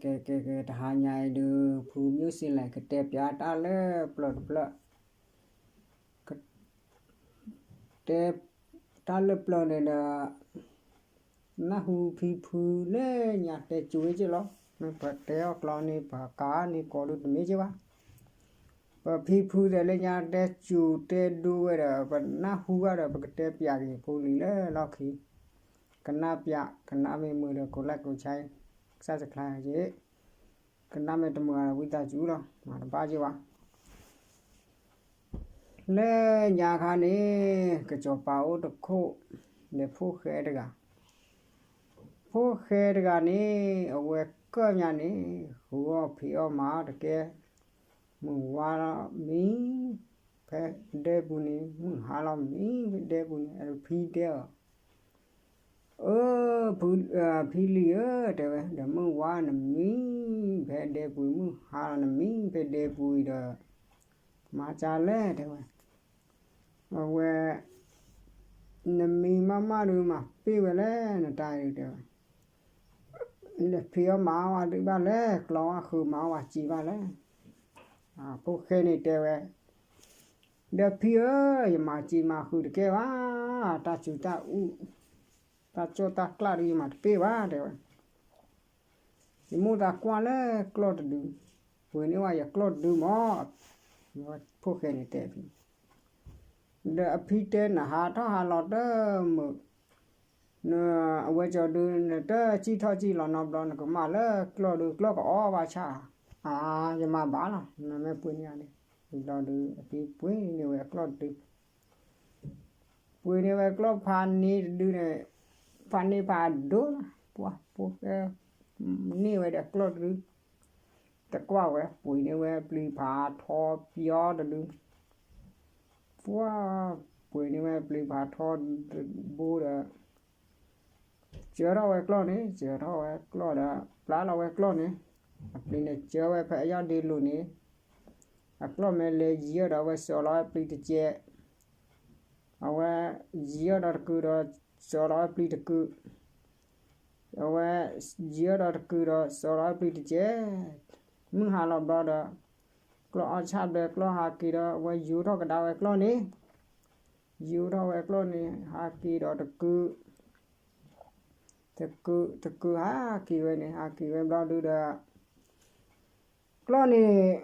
တဲကဲကဲတဟါညါအံၤဒုး ဖုမၠိၣ်စ့လဲၣ် ကတဲပၠးတၢ်လၢပျၢၤတဖျၢၣ်, ကတဲ တၢ်လၢပျၢၤန့ၣ်ဒီး နၢ်ဟူဖံဖုလၢညါတဲကၠိဝဲက့လီၤ. မ့ၢ်ပတဲအီၣ်ကျီန့ၣ် ပကးန့ၢ်ကိးဒုတမ့ၢ်က့ဘၣ်. ပဖံဖုသ့ၣ်လၢညါတဲကၠိတဲဒိဝဲဒီး ပနၢ်ဟူဘၣ်ဒီး ပကတဲပၠးက့ၤဖိလံၤလၢလီၢ်ခံ ကနၣ်ပၠး ကနၣ်မ့ၢ်မုာ်ဒီး ကိးlikeကိးshare ကစၢ်စခါက့, ကနၣ်မ့ၢ်တမုာ်ဒီး ဝံသးစူၤလီၤ မၤတဘၣ်က့ဘၣ်. လၢညါခါန့ၣ် ကစီၤပၤအိၣ်တခိၣ် ဒီးဖိၣ်ဃဲတဂၤ, ဖိၣ်ဃဲတဂၤန့ၣ် အဝဲကၢၣ်ညါန့ၣ် ဃုအီၣ်ဖံးအီၣ်မၤအီၣ်တကဲ, မုၢ်ဝါလီၤမံ ဖဲဒဲပူၤန့ၣ် မုၢ်ဟါလီၤမံ ဖဲဒဲပူၤန့ၣ် အဖံတဲအီၤ အၢ ဖံလံၤဧၢ တဲဝဲ ဒီးမုၢ်ဝါနမံ ဖဲဒဲပူၤ မုၢ်ဟါလီၤနမံ ဖဲဒဲပူၤအံၤဒီး မၤကၢ်လဲၣ် တဲဝဲ, အဝဲ နမံမးမးဒုးမၤပ့ၢ်ဝဲလဲၣ် နတၢ်အံၤ တဲဝဲ, နဖံးအီၣ်မၤအီၣ်ဝဲဒုးဘၣ်လဲၣ် ကျီဝဲဃုမၤအီၣ်ဝဲစ့ဘၣ်လဲၣ်. ဖိၣ်ဃဲန့ၣ်တဲဝဲ ဒီးဖံဧၢ, ယမၤစ့မၤဃုတကဲဘၣ်, တၢ်စူၤတၢ်အူၣ် တၢ်ကၠီၣ်တၢ်ကျၣ်ဒုးယမၤတပ့ၢ်ဘၣ် တဲဝဲ, ယမိၣ်သးကွၢ်လၢကျီၢ်တဒု, ပှ့ၤန့ၢ်ဝဲယကျီၢ်တဒုမး, ဖိၣ်ဃဲန့ၣ်တဲဖံ, ဒီးအဖံတဲနဟးထီၣ်ဟးလီၤတမုာ် အဝဲကၠီဒု နတစံၣ်ထီၣ်စံၣ်လီၤနီတဘျီ နကမၤလၢကျီၢ်ဒု ကျီၢ်ကအီၣ်ဘၣ်ဆၣ်, အါ ယမၤဘၣ်လီၤ နမ့ၢ်ပှ့ၤန့ၢ်ယၤန့ၣ်, ဘျီဒု အဖံပှ့ၤန့ၢ်ဝဲအကျီၢ်တဒု, ပှ့ၤန့ၢ်ဝဲကျီၢ်ဖးန့ၢ်တဒုန့ၣ်, ဖးန့ၢ်ဖးဒိၣ်လီၤ, ပှၤဖိၣ်ဃဲ န့ၢ်ဝဲဒီးကျီၢ်တဒု, တကွၢ်ဝဲ ပှ့ၤန့ၢ်ဝဲပျံၤဖးထီပျီတဒု ပှၤ ပှ့ၤန့ၢ်ဝဲပျံၤဖးထီတဘိဒီး စၢထီၣ်ဝဲကျီၢ်န့ၣ်, စၢထီၣ်ဝဲကျီၢ်ဒီး ပျၢ်လီၤဝဲကျီၢ်န့ၣ်, အပျံၤန့ၣ်စၢဝဲဖဲအယီၢ်ဒ့လိၤန့ၣ်, အကျီၢ်မ့ၢ်လဲၤယံၤအီၤဒီး အဝဲစိာ်လီၤဝဲပျံၤတစဲး, အဝဲယံၤအီၤဒီးတကုာ်ဒီး စိာ်လီၤဝဲပျံၤတကုာ် အဝဲ ယံၤအီၤဒီးတကုာ်ဒီးစိာ်လီၤဝဲပျံၤတစဲး, မုၢ်ဟါလီၤဘျီဒီး ကျီၢ်အီၣ်ဆၣ်ဘျဲကျီၢ်ဟးက့ၤဒီး အဝဲယူၤထီၣ်ကဒါဝဲကျီၢ်န့ၣ်, ယူၤထီၣ်ဝဲကျီၢ်န့ၣ် ဟးက့ၤဒီးတကုာ် တကုာ် တကုာ်ဟးက့ၤဝဲန့ၣ် ဟးက့ၤဝဲဘျီဒုဒီး ကျီၢ်န့ၣ်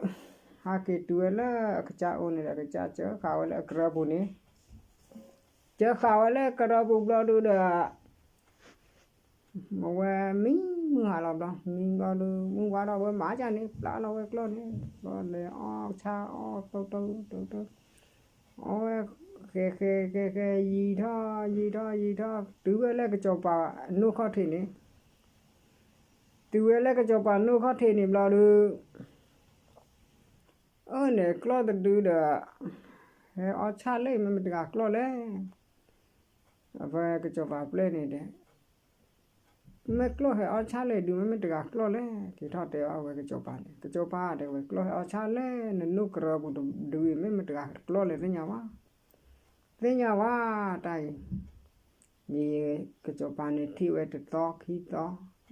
ဟးက့ၤတုၤဝဲလၢအကစၢ်အိၣ်န့ၣ်ဒီး အကစၢ်စၢဃာ်ဝဲလၢအကရၢပူၤန့ၣ်, စၢဃာ်ဝဲလၢအကရၢပူၤဘျီဒုဒီး အဝဲမံမုၢ်ဟါလီၤဘျီ မံဘျီဒု မုၢ်ဝါထီၣ်ဝဲမၤကၢ်န့ၣ် ပျၢ်လီၤဝဲကျီၢ်န့ၣ် ဘျီလဲၤအီၣ်ဆၣ်အီၣ်တိတိတိတိ အီၣ်ဝဲ ဃဲဃဲဃဲဃဲ ယံၤထီၣ် ယံၤထီၣ် ယံၤထီၣ် တုၤဝဲလၢကစီၤပၤအနိၣ်ခီၣ်ထံးန့ၣ်, တုၤဝဲလၢကစီၤပၤနိၣ်ခီၣ်ထံးန့ၣ်ဘျီဒု အၢၣ်န့ၣ်ကျီၢ်တဒုဒီး ဟဲအီၣ်ဆၣ်လၢ မ့မ့ၢ်တဂၤကျီၢ်လဲၣ်, အဝဲကစီၤပၤပျဲၢ်န့ၣ်ဒီး မ့ၢ်ကျီၢ်ဟဲအီၣ်ဆၣ်လၢဒု မ့မ့ၢ်တဂၤကျီၢ်လဲၣ်, က့ၤထီၣ်တဲအီၤဝဲကစီၤပၤန့ၣ် ကစီၤပၤတဲဝဲ ကျီၢ်ဟဲအီၣ်ဆၣ်လၢနနိၣ်ကရၢပူၤတဒုအံၤ မ့မ့ၢ်တဂၤကျီၢ်လဲၣ် သ့ၣ်ညါဝဲ, သ့ၣ်ညါဝဲတၢ်အံၤ, မ့ၢ်ကစီၤပၤန့ၣ်ထံၣ်ဝဲတသီခံသီ,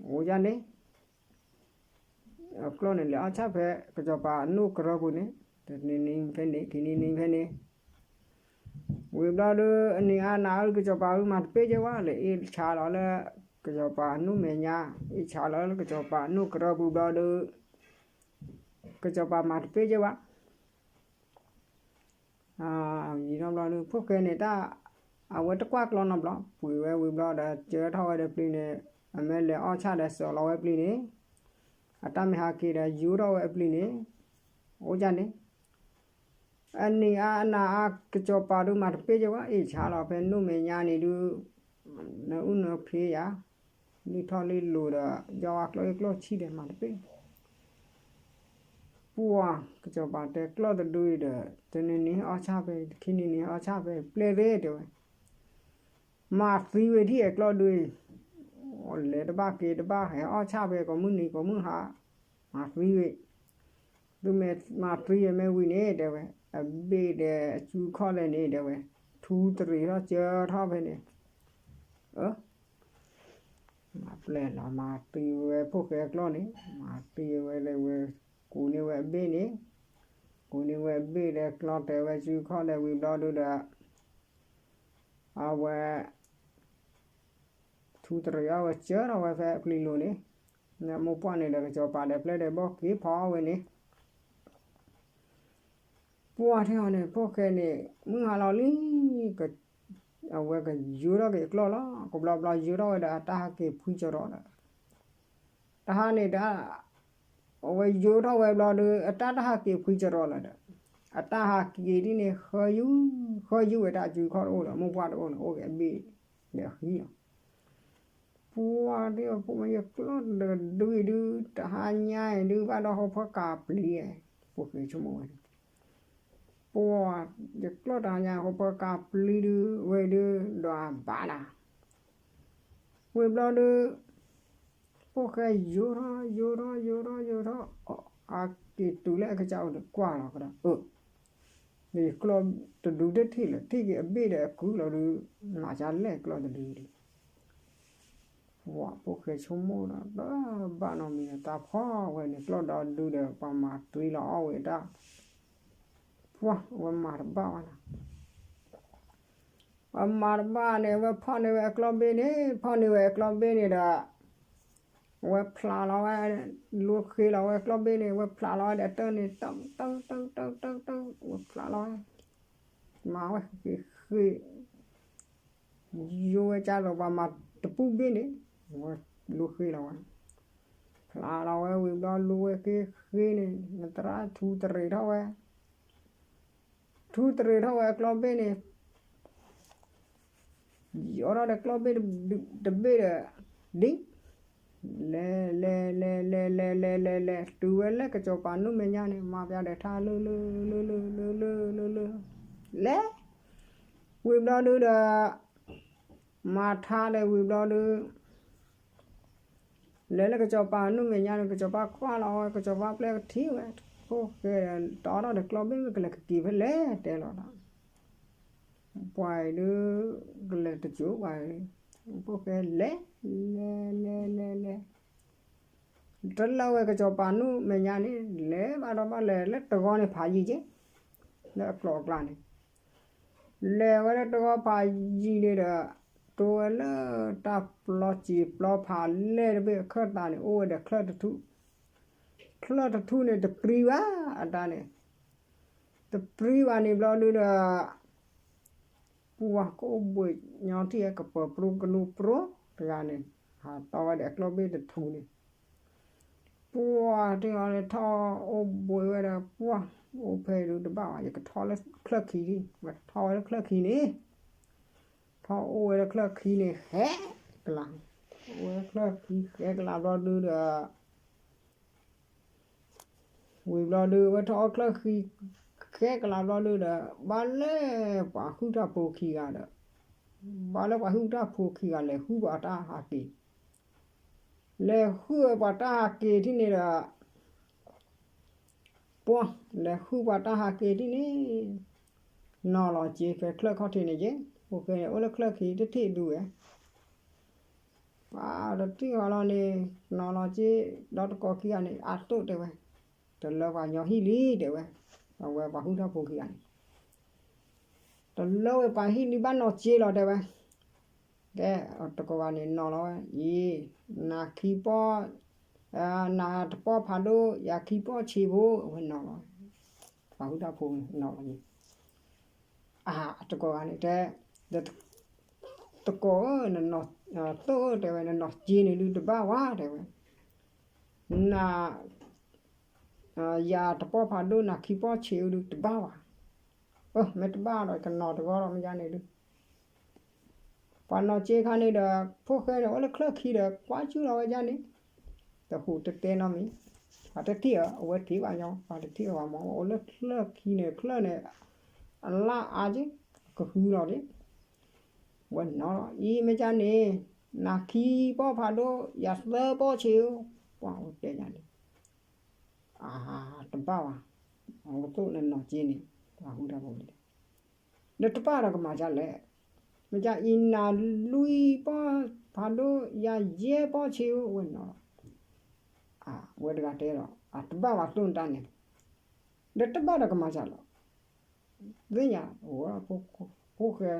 အိၣ်ယၤန့ၣ် အကျီၢ်န့ၣ်လဲၤအီၣ်ဆၣ်ဖဲ ကစီၤပၤအနိၣ်ကရၢပူၤန့ၣ်, တနံၤနံၤဖဲန့ၣ် ခံနံၤနံၤဖဲန့ၣ်, ဝံၤဘျီဒု အနံၤအါနၤအါ ကစီၤပၤအုၣ်မၤတပ့ၢ်က့ၤဝဲ လဲၤအ့ၣ်ဆါလီၤလၢ ကစီၤပၤအနိၣ်မဲာ်ညါ, အ့ၣ်ဆါလီၤလၢကစီၤပၤအနိၣ်ကရၢပူၤဘျီဒု ကစီၤပၤမၤတပ့ၢ်က့ၤဝဲ ယံၤထီၣ်ဘျီဒု ဖိၣ်ဃဲန့ၣ်တၢ် အဝဲတကွၢ်ကျီၢ်နီတဘျီ ပှ့ၤဝဲဝံၤဘျီဒီး စၢထီၣ်ဝဲဒီးပျံၤန့ၣ်, အမ့ၢ်လဲၤအီၣ်ဆၣ်ဒီးစိာ်လီၤဝဲပျံၤန့ၣ်, အတၢ်မ့ၢ်ဟးက့ၤဒီးယူၤထီၣ်ဝဲအပျံၤန့ၣ်, အိၣ်ဒ်န့ၣ် အနံၤအါအနၤအါ ကစီၤပၤဒုးမၤတပ့ၢ်က့ၤဝဲ အ့ၣ်ဆါလီၤဖဲနိၣ်မဲာ်ညါန့ၣ်ဒုး နအုၣ်နဖ့ယၤ, လံထီၣ်လံလိၤဒီး ယီဝါကျီၢ်အ့ၣ်ကျီၢ်ဆံၣ်ဒီးမၤတပ့ၢ် ပှၤ ကစီၤပၤတဲကျီၢ်တဒုအံၤဒီး တနံၤနံၤဟဲအီၣ်ဆၣ်ဖဲ ခံနံၤနံၤဟဲအီၣ်ဆၣ်ဖဲ ပျဲၢ်သ့တဲဝဲ, မၤသံဝဲဒ်အကျီၢ်ဒုအံၤ, လဲၤတဘၣ်က့ၤတဘၣ် ဟဲအီၣ်ဆၣ်ဖဲကိးမုၢ်နံၤကိးမုၢ်ဟါ, မၤသံဝဲ, သုမ့ၢ်မၤသံဝဲမ့ၢ်ဝံၤန့ၣ်တဲဝဲ, အဘ့ၣ်ဒီးအစုခီၣ်လဲၣ်န့ၣ်တဲဝဲ, ထူတရံးထီၣ်စၢထီၣ်ဖဲန့ၣ်, အ မၤပျဲၢ်လီၤ မၤတံၢ်ဝဲဖိၣ်ဃဲကျီၢ်န့ၣ်, မၤတံၢ်ဝဲလၢဝဲ ကူးန့ၢ်ဝဲအဘ့ၣ်န့ၣ်, ကူးန့ၢ်ဝဲအဘ့ၣ်ဒီး ကျီၢ်တဲာ်ဝဲစုခီၣ်ဒီး ဝံၤဘျီဒုဒီး အဝဲ ထူတရံးအီၣ်ဝဲ စၢထီၣ်ဝဲဖဲအပျံၤလိၤန့ၣ်, မိၢ်ပှၢ်န့ၣ်ဒီး ကစီၤပၤဒီး ပျဲၢ်ဒီးဘီၣ်က့ၤဖီအီၣ်ဝဲန့ၣ် ပှၢ်ထံၣ်အီၤန့ၣ် ဖိၣ်ဃဲန့ၣ် မုၢ်ဟါလီၤလံ, အဝဲကယိထီၣ်က့ၤအကျီၢ်လီၤ. ကဘျီဘျီယိထီၣ်ဝဲဒီး အတၢ်ဟးက့ၤဖှံစရီဒီး တဟါန့ၣ်ဒီး အဝဲယိထီၣ်ဝဲဘျီဒီး အတၢ်တဟးက့ၤဖှံစရီလီၤဒီး အတၢ်ဟးက့ၤဒ်န့ၣ် ဃၢယူၢ်, ဃၢယူၢ်ဝဲတၢ်စုခီၣ်တအိၣ်ဒီး မိၢ်ပှၢ်တအိၣ်န့ၣ် အိၣ်က့ၤအဘ့ၣ်ဒီးအဃံလီၤ. ပှၢ်ဒ်အဖိမ့ၢ်ယကျီၢ်တဒုအံၤဒု တဟါညါအံၤဒု ဘၣ်ဒီးဟီၣ်ဖိကးပျံၤ, ဖိၣ်ဃဲဆိကမိၣ်ဝဲန့ၣ်, ပှၢ်ယကျီၢ်တဟါညါ ဟီၣ်ဖိကးပျံၤဒု ဝဲဒု ဒီးအဘၣ်လၢ ဝံၤဘျီဒု ဖိၣ်ဃဲယိထီၣ် ယိထီၣ် ယိထီၣ် ယိထီၣ်, အက့ၤတုၤလၢအကစၢ်အိၣ်ဒီးကွၢ်လီၤကဒီး, အၢ ယကျီၢ်တဒုတထံၣ်လၢၤ ထံၣ်က့ၤအဘ့ၣ်ဒီးအကုၢ်လီၤဒု မၤကလဲၣ်ကျီၢ်တဒုဒု ဝဲဖိၣ်ဃဲဆိကမိၣ်ဒီး တဘၣ်နီတမံၤဒီး တၢ်ဖီၣ်ဝဲန့ၣ် ကျီၢ်ဒီဒုဒီး ပှၤမၤတံၢ်လီၤအီၣ်ဝဲတၢ်, ပှၢ်ဝဲမၤတဘၣ်ဝဲလီၤ. ပှၤမၤတဘၣ်န့ၣ် ဝဲဖီၣ်န့ၢ်ဝဲအကျီၢ်ဘ့ၣ်န့ၣ်, ဖီၣ်န့ၢ်ဝဲအကျီၢ်ဘ့ၣ်န့ၣ်ဒီး ဝဲဖျးလီၤဝဲ, လူၤဃ့လီၤဝဲကျီၢ်ဘ့ၣ်န့ၣ် ဝဲဖျးလီၤဝဲဒီးအတၢၢ်န့ၣ် တၢၢ်တၢၢ်တၢၢ်တၢၢ်တၢၢ် ဝဲဖျးလီၤဝဲ, မၤဝဲဃ့ဃ့ ယိဝဲကၢ်ဒီးပှၤမၤတပူၤဘ့ၣ်န့ၣ်, ဝဲလူၤဃ့လီၤဝဲ, ဖျးလီၤဝဲဝံၤဘျီလူၤဝဲဃ့ဃ့န့ၣ် နသရၣ်ထူတရံးထီၣ်ဝဲ, ထူတရံးထီၣ်ဝဲအကျီၢ်ဘ့ၣ်န့ၣ် ယိထီၣ်ဒီးကျီၢ်ဘ့ၣ်တဘ့ၣ်ဒီး ဒ် လဲၤလဲၤလဲၤလဲၤလဲၤလဲၤလဲၤလဲၤ တုၤဝဲလၢကစီၤပၤနူၢ်မဲာ်ညါန့ၣ် မၤပျဲဒီးထါလၢလၢလၢလၢလၢလၢလၢ လဲၤ, ဝံၤဘျီဒုဒီး မၤထါဒီးဝံၤဘျီဒု လဲၤလၢကစီၤပၤနူၢ်မဲာ်ညါန့ၣ် ကစီၤပၤကွၢ်လီၤဝဲ ကစီၤပၤပျဲကထံၣ်ဝဲ, ဖိၣ်ဃဲဒီး တအီၣ်ထီၣ်ဒီးကျီၢ်ဘ့ၣ်မ့ၢ်ကလဲၤကက့ၤဖဲလဲၣ်တဲလီၤဒီး ပှၤအံၤဒု ကလဲၤတစိၤပှၤအံၤ, ဖိၣ်ဃဲလဲၤ, လဲၤလဲၤလဲၤလဲၤ, တလၢဝဲကစီၤပၤနူၢ်မဲာ်ညါန့ၣ် လဲၤဘၣ်ဒီးဘၣ်လဲၤလၢတဂီၤန့ၣ်ဖးယံာ်က့, လၢအကျိၤအကျဲန့ၣ် လဲၤဝဲလၢတဂီၤဖးယံာ်န့ၣ်ဒီး တိဝဲလၢတၢ်ပျီစံာ်ပျီဖးလဲၢ်တဘ့ၣ်အခၢၣ်သးန့ၣ် အိၣ်ဝဲဒီးချၢၣ်တထူၣ်, ချၢၣ်တထူၣ်န့ၣ် တပြံဘၣ်အတၢ်န့ၣ်, တပြံဘၣ်န့ၣ်ဘျီဒုဒီး ပှၤကအိၣ်ဘှံးညီထံၣ်ကပၢၤပြိကနူပြိတဂၤန့ၣ် ဟးတီဝဲဒီးအကျီၢ်ဘ့ၣ်တထူၣ်န့ၣ် ပှၤတ့ၢ်အီၤန့ၣ် ထီၣ်အိၣ်ဘှံးဝဲဒီး ပှၤအိၣ်ဖဲဒုတဘၣ်ဘၣ် ယကထီၣ်လၢချၢၣ်ခံ, ဝဲထီၣ်ဝဲလၢချၢၣ်ခံန့ၣ်, ထီၣ်အိၣ်ဝဲလၢချၢၣ်ခံန့ၣ် ဃဲကလး, အိၣ်ဝဲလၢချၢၣ်ခံဃဲကလးဘျီဒုဒီး ဝံၤဘျီဒု ဝဲထီၣ်အိၣ်ချၢၣ်ခံ ဃဲကလးဘျီဒုဒီး ဘၣ်လၢပှၤဟုၣ်တၢ်ဖိခံဂၤဒီး ဘၣ်လၢပှၤဟုၣ်တၢ်ဖိခံဂၤလဲၤဟုၣ်ပှၤတၢ်ဟးက့ၤ, လဲၤဟုၣ်ဝဲပှၤတၢ်ဟးက့ၤထံၣ်န့ၣ်ဒီး ပှၤလဲၤဟုၣ်ပှၤတၢ်ဟးက့ၤထံၣ်န့ၣ် နီၤလီၤက့ၤဖဲချၢၣ်ခီၣ်ထံးန့ၣ်က့, အိၣ်ဖဲန့ၣ် အိၣ်လၢချၢၣ်ခံတထံၣ်ဒုဝဲ ပှၤတထံၣ်ဃီလီၤန့ၣ် နီၤလီၤက့ၤ ဒီးတကိးခံဂၤန့ၣ် အတိၣ်တဲဝဲ, တလၢပှၤညီဟံၣ်လံတဲဝဲ, အဝဲပှၤဟုၣ်တၢ်ဖိခံဂၤန့ၣ် တလၢဝဲပှၤဟံၣ်လံဘၣ်နီၤက့ၤလီၤတဲဝဲ, ကဲ တကိးဂၤန့ၣ်နီၤလီၤဝဲ အံၤ နၤခံပီၢ် နၤတပီၢ်ဖးဒိၣ် ယၤခံပီၢ်ဆံးဖိ အဝဲနီၤလီၤဝဲ, ပှၤဟုၣ်တၢ်ဖိနီၤလီၤန့ၣ် အ တကိးဂၤန့ၣ်တဲ, တကိးဧၢ, တိၣ်ဧၢတဲဝဲ, နနီၤက့ၤန့ၣ်ဒုးတဘၣ်ဝဲတဲဝဲ, န ယၤတပီၢ်ဖးဒိၣ် နၤခံပီၢ်ဆံးဧိၤဒုးတဘၣ်ဝဲ, အၢ မ့ၢ်တဘၣ်ဒီးကနီၤတဂီၢ်လီၤ မ့ၢ်ယါန့ၣ်ဒုး ပှၤနီၤက့ၤခါန့ၣ်ဒီး ဖိၣ်ဃဲန့ၣ်အိၣ်လၢချၢၣ်ခံဒီး ကွၢ်ကၠူၣ်လီၤဝဲယါန့ၣ်, တဟူးတတဲနီတမံၤ, ပှၤတထံၣ်ဧါ အဝဲထံၣ်ဘၣ်ညီ ပှၤတထံၣ်ဧါမ့ၢ် အိၣ်လၢချၢၣ်ခံန့ၣ် ချၢၣ်န့ၣ် အလၣ်အါက့, ကဟုလီၤက့, ဝဲနီၤလီၤ အံၤမ့ၢ်ယါန့ၣ်, နၤခံပီၢ်ဖးဒိၣ် ယၤသၢပီၢ်ဆံးဧိၤ, ပှၤအိၣ်တဲယါန့ၣ် အ တဘၣ်ဘၣ်, အဝဲသိၣ်နနီၤက့ၤန့ၣ် ပှၤဟုၣ်တၢ်ဖိန့ၣ်, ဒီးတဘၣ်ဒီးကမၤဒ်လဲၣ်, မ့ၢ်ကအံၤနၤလွံၢ်ပီၢ်ဖးဒိၣ် ယၤယဲၢ်ပီၢ်ဆ့ဧၢ ဝဲနီၤလီၤ. ဝဲတဂၤတဲလီၤ အတဘၣ်ဘၣ်သိၣ်နတၢ်န့ၣ်, ဒီးတဘၣ်ဒီးကမၤစၢၤလီၤ. သ့ၣ်ညါဝဲ ဖိၣ်ဃဲ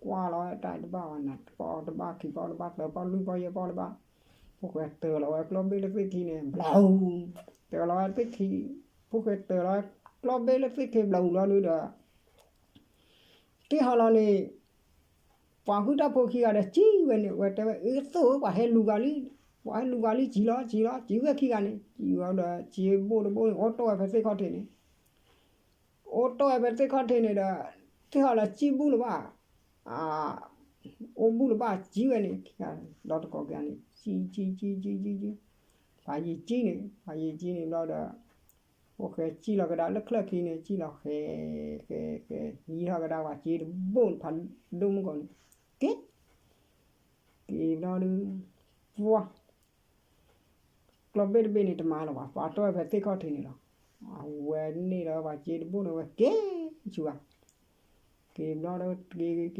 ကွၢ်လီၤဝဲတၢ်တဘၣ်ဝဲနၤ တပီၢ်တဘၣ် ခံပီၢ်တဘၣ် သၢပီၢ်လွံၢ်ပီၢ်ယဲၢ်ပီၢ်တဘၣ်, ဖိၣ်ဃဲတၢၤလီၤဝဲကျီၢ်ဘ့ၣ်လၢသ့ၣ်ခံန့ၣ် ဘျီ, တၢၤလီၤဝဲသ့ၣ်ခံ, ဖိၣ်ဃဲတၢၤလီၤဝဲကျီၢ်ဘ့ၣ်လၢသ့ၣ်ခံဘျီလီၤဒုဒီး တ့ၢ်ဟီလီၤန့ၣ် ပှၤဟုၣ်တၢ်ဖိခံဂၤဒီးစံၣ်ဝဲန့ၣ် ဝဲတဲဝဲ အ့သိၣ်ဧၢ ပှၤဟဲလူၤဂၤလံ, ပှၤဟဲလူၤဂၤလံ စံၣ်လီၤ စံၣ်လီၤ စံၣ်ဝဲခံဂၤန့ၣ် စံၣ်ဝဲဒီးစ့ဘိၣ်တဘိၣ်န့ၣ် အိၣ်တီၢ်ဝဲဖဲသ့ၣ်ခီၣ်ထံးန့ၣ်, အိၣ်တီၢ်ဝဲဖဲသ့ၣ်ခီၣ်ထံးန့ၣ်ဒီး တ့ၢ်ဟီလီၤစံၣ်ဘူၣ်လၢၤဘၣ်, အိၣ်ဘူၣ်လၢၤဘၣ် စံၣ်ဝဲန့ၣ် ခံဂၤဒီတကိးခံဂၤန့ၣ် စံၣ်စံၣ်စံၣ်စံၣ်စံၣ်စံၣ်, ပှၤယံာ်စံၣ်န့ၣ် ပှၤယံာ်စံၣ်န့ၣ်ဘျီဒီး ဖိၣ်ဃဲစံၣ်လီၤကဒါလၢချၢၣ်ခံန့ၣ် စံၣ်လီၤဃဲ ဃဲ ဃဲ ယံၤထီၣ်ကဒါပှၤစ့တဘိၣ်ဖးဒိၣ်မုၢ်ကီၢ်န့ၣ်, က့ၤ, က့ၤဘျီဒုး, ပှၤ, ကျီၢ်ဘ့ၣ်တဘ့ၣ်န့ၣ်တမၤလၢၤဘၣ် ပှၤတီၢ်ဝဲဖဲသ့ၣ်ခီၣ်ထံးန့ၣ်လီၤ. အဝဲန့ၣ်ဒီးပှၤစ့တဘိၣ်န့ၣ်ဝဲက့ၤဆူၣ်ဘၣ်, က့ၤဘျီဒီး က့ၤ က့ၤ က့ၤ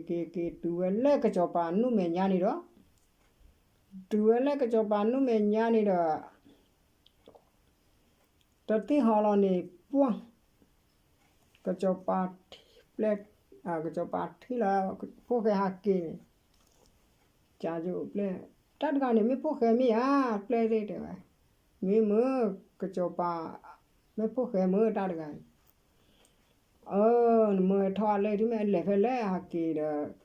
က့ၤ က့ၤ တုၤဝဲလၢကစီၤပၤနူၢ်မဲာ်ညါန့ၣ်ဒီး တုၤဝဲလၢကစီၤပၤနူၢ်မဲာ်ညါန့ၣ်ဒီး တတ့ၢ်ဟီလီၤန့ၣ် ပှၢ်, ကစီၤပၤ, ပျဲၢ်, ကစီၤပၤထံၣ်လီၤ, ဖိၣ်ဃဲဟးက့ၤန့ၣ်, ကၠၢ်ယိၤပျဲၢ်, တၢ်တဂၤန့ၣ် မ့ၢ်ဖိၣ်ဃဲမ့ၢ်ဧါ, ပျဲၢ်သ့ၣ်တဲဝဲ, မ့ၢ်မ့ၢ်, ကစီၤပၤ, မ့ၢ်ဖိၣ်ဃဲမ့ၢ်တၢ်တဂၤအံၤ အၢ, နမ့ၢ်ဟဲထီၣ်အလဲၣ် ထံၣ်မ့ၢ်အလဲၤဖဲလဲၣ် ဟးက့ၤဒီး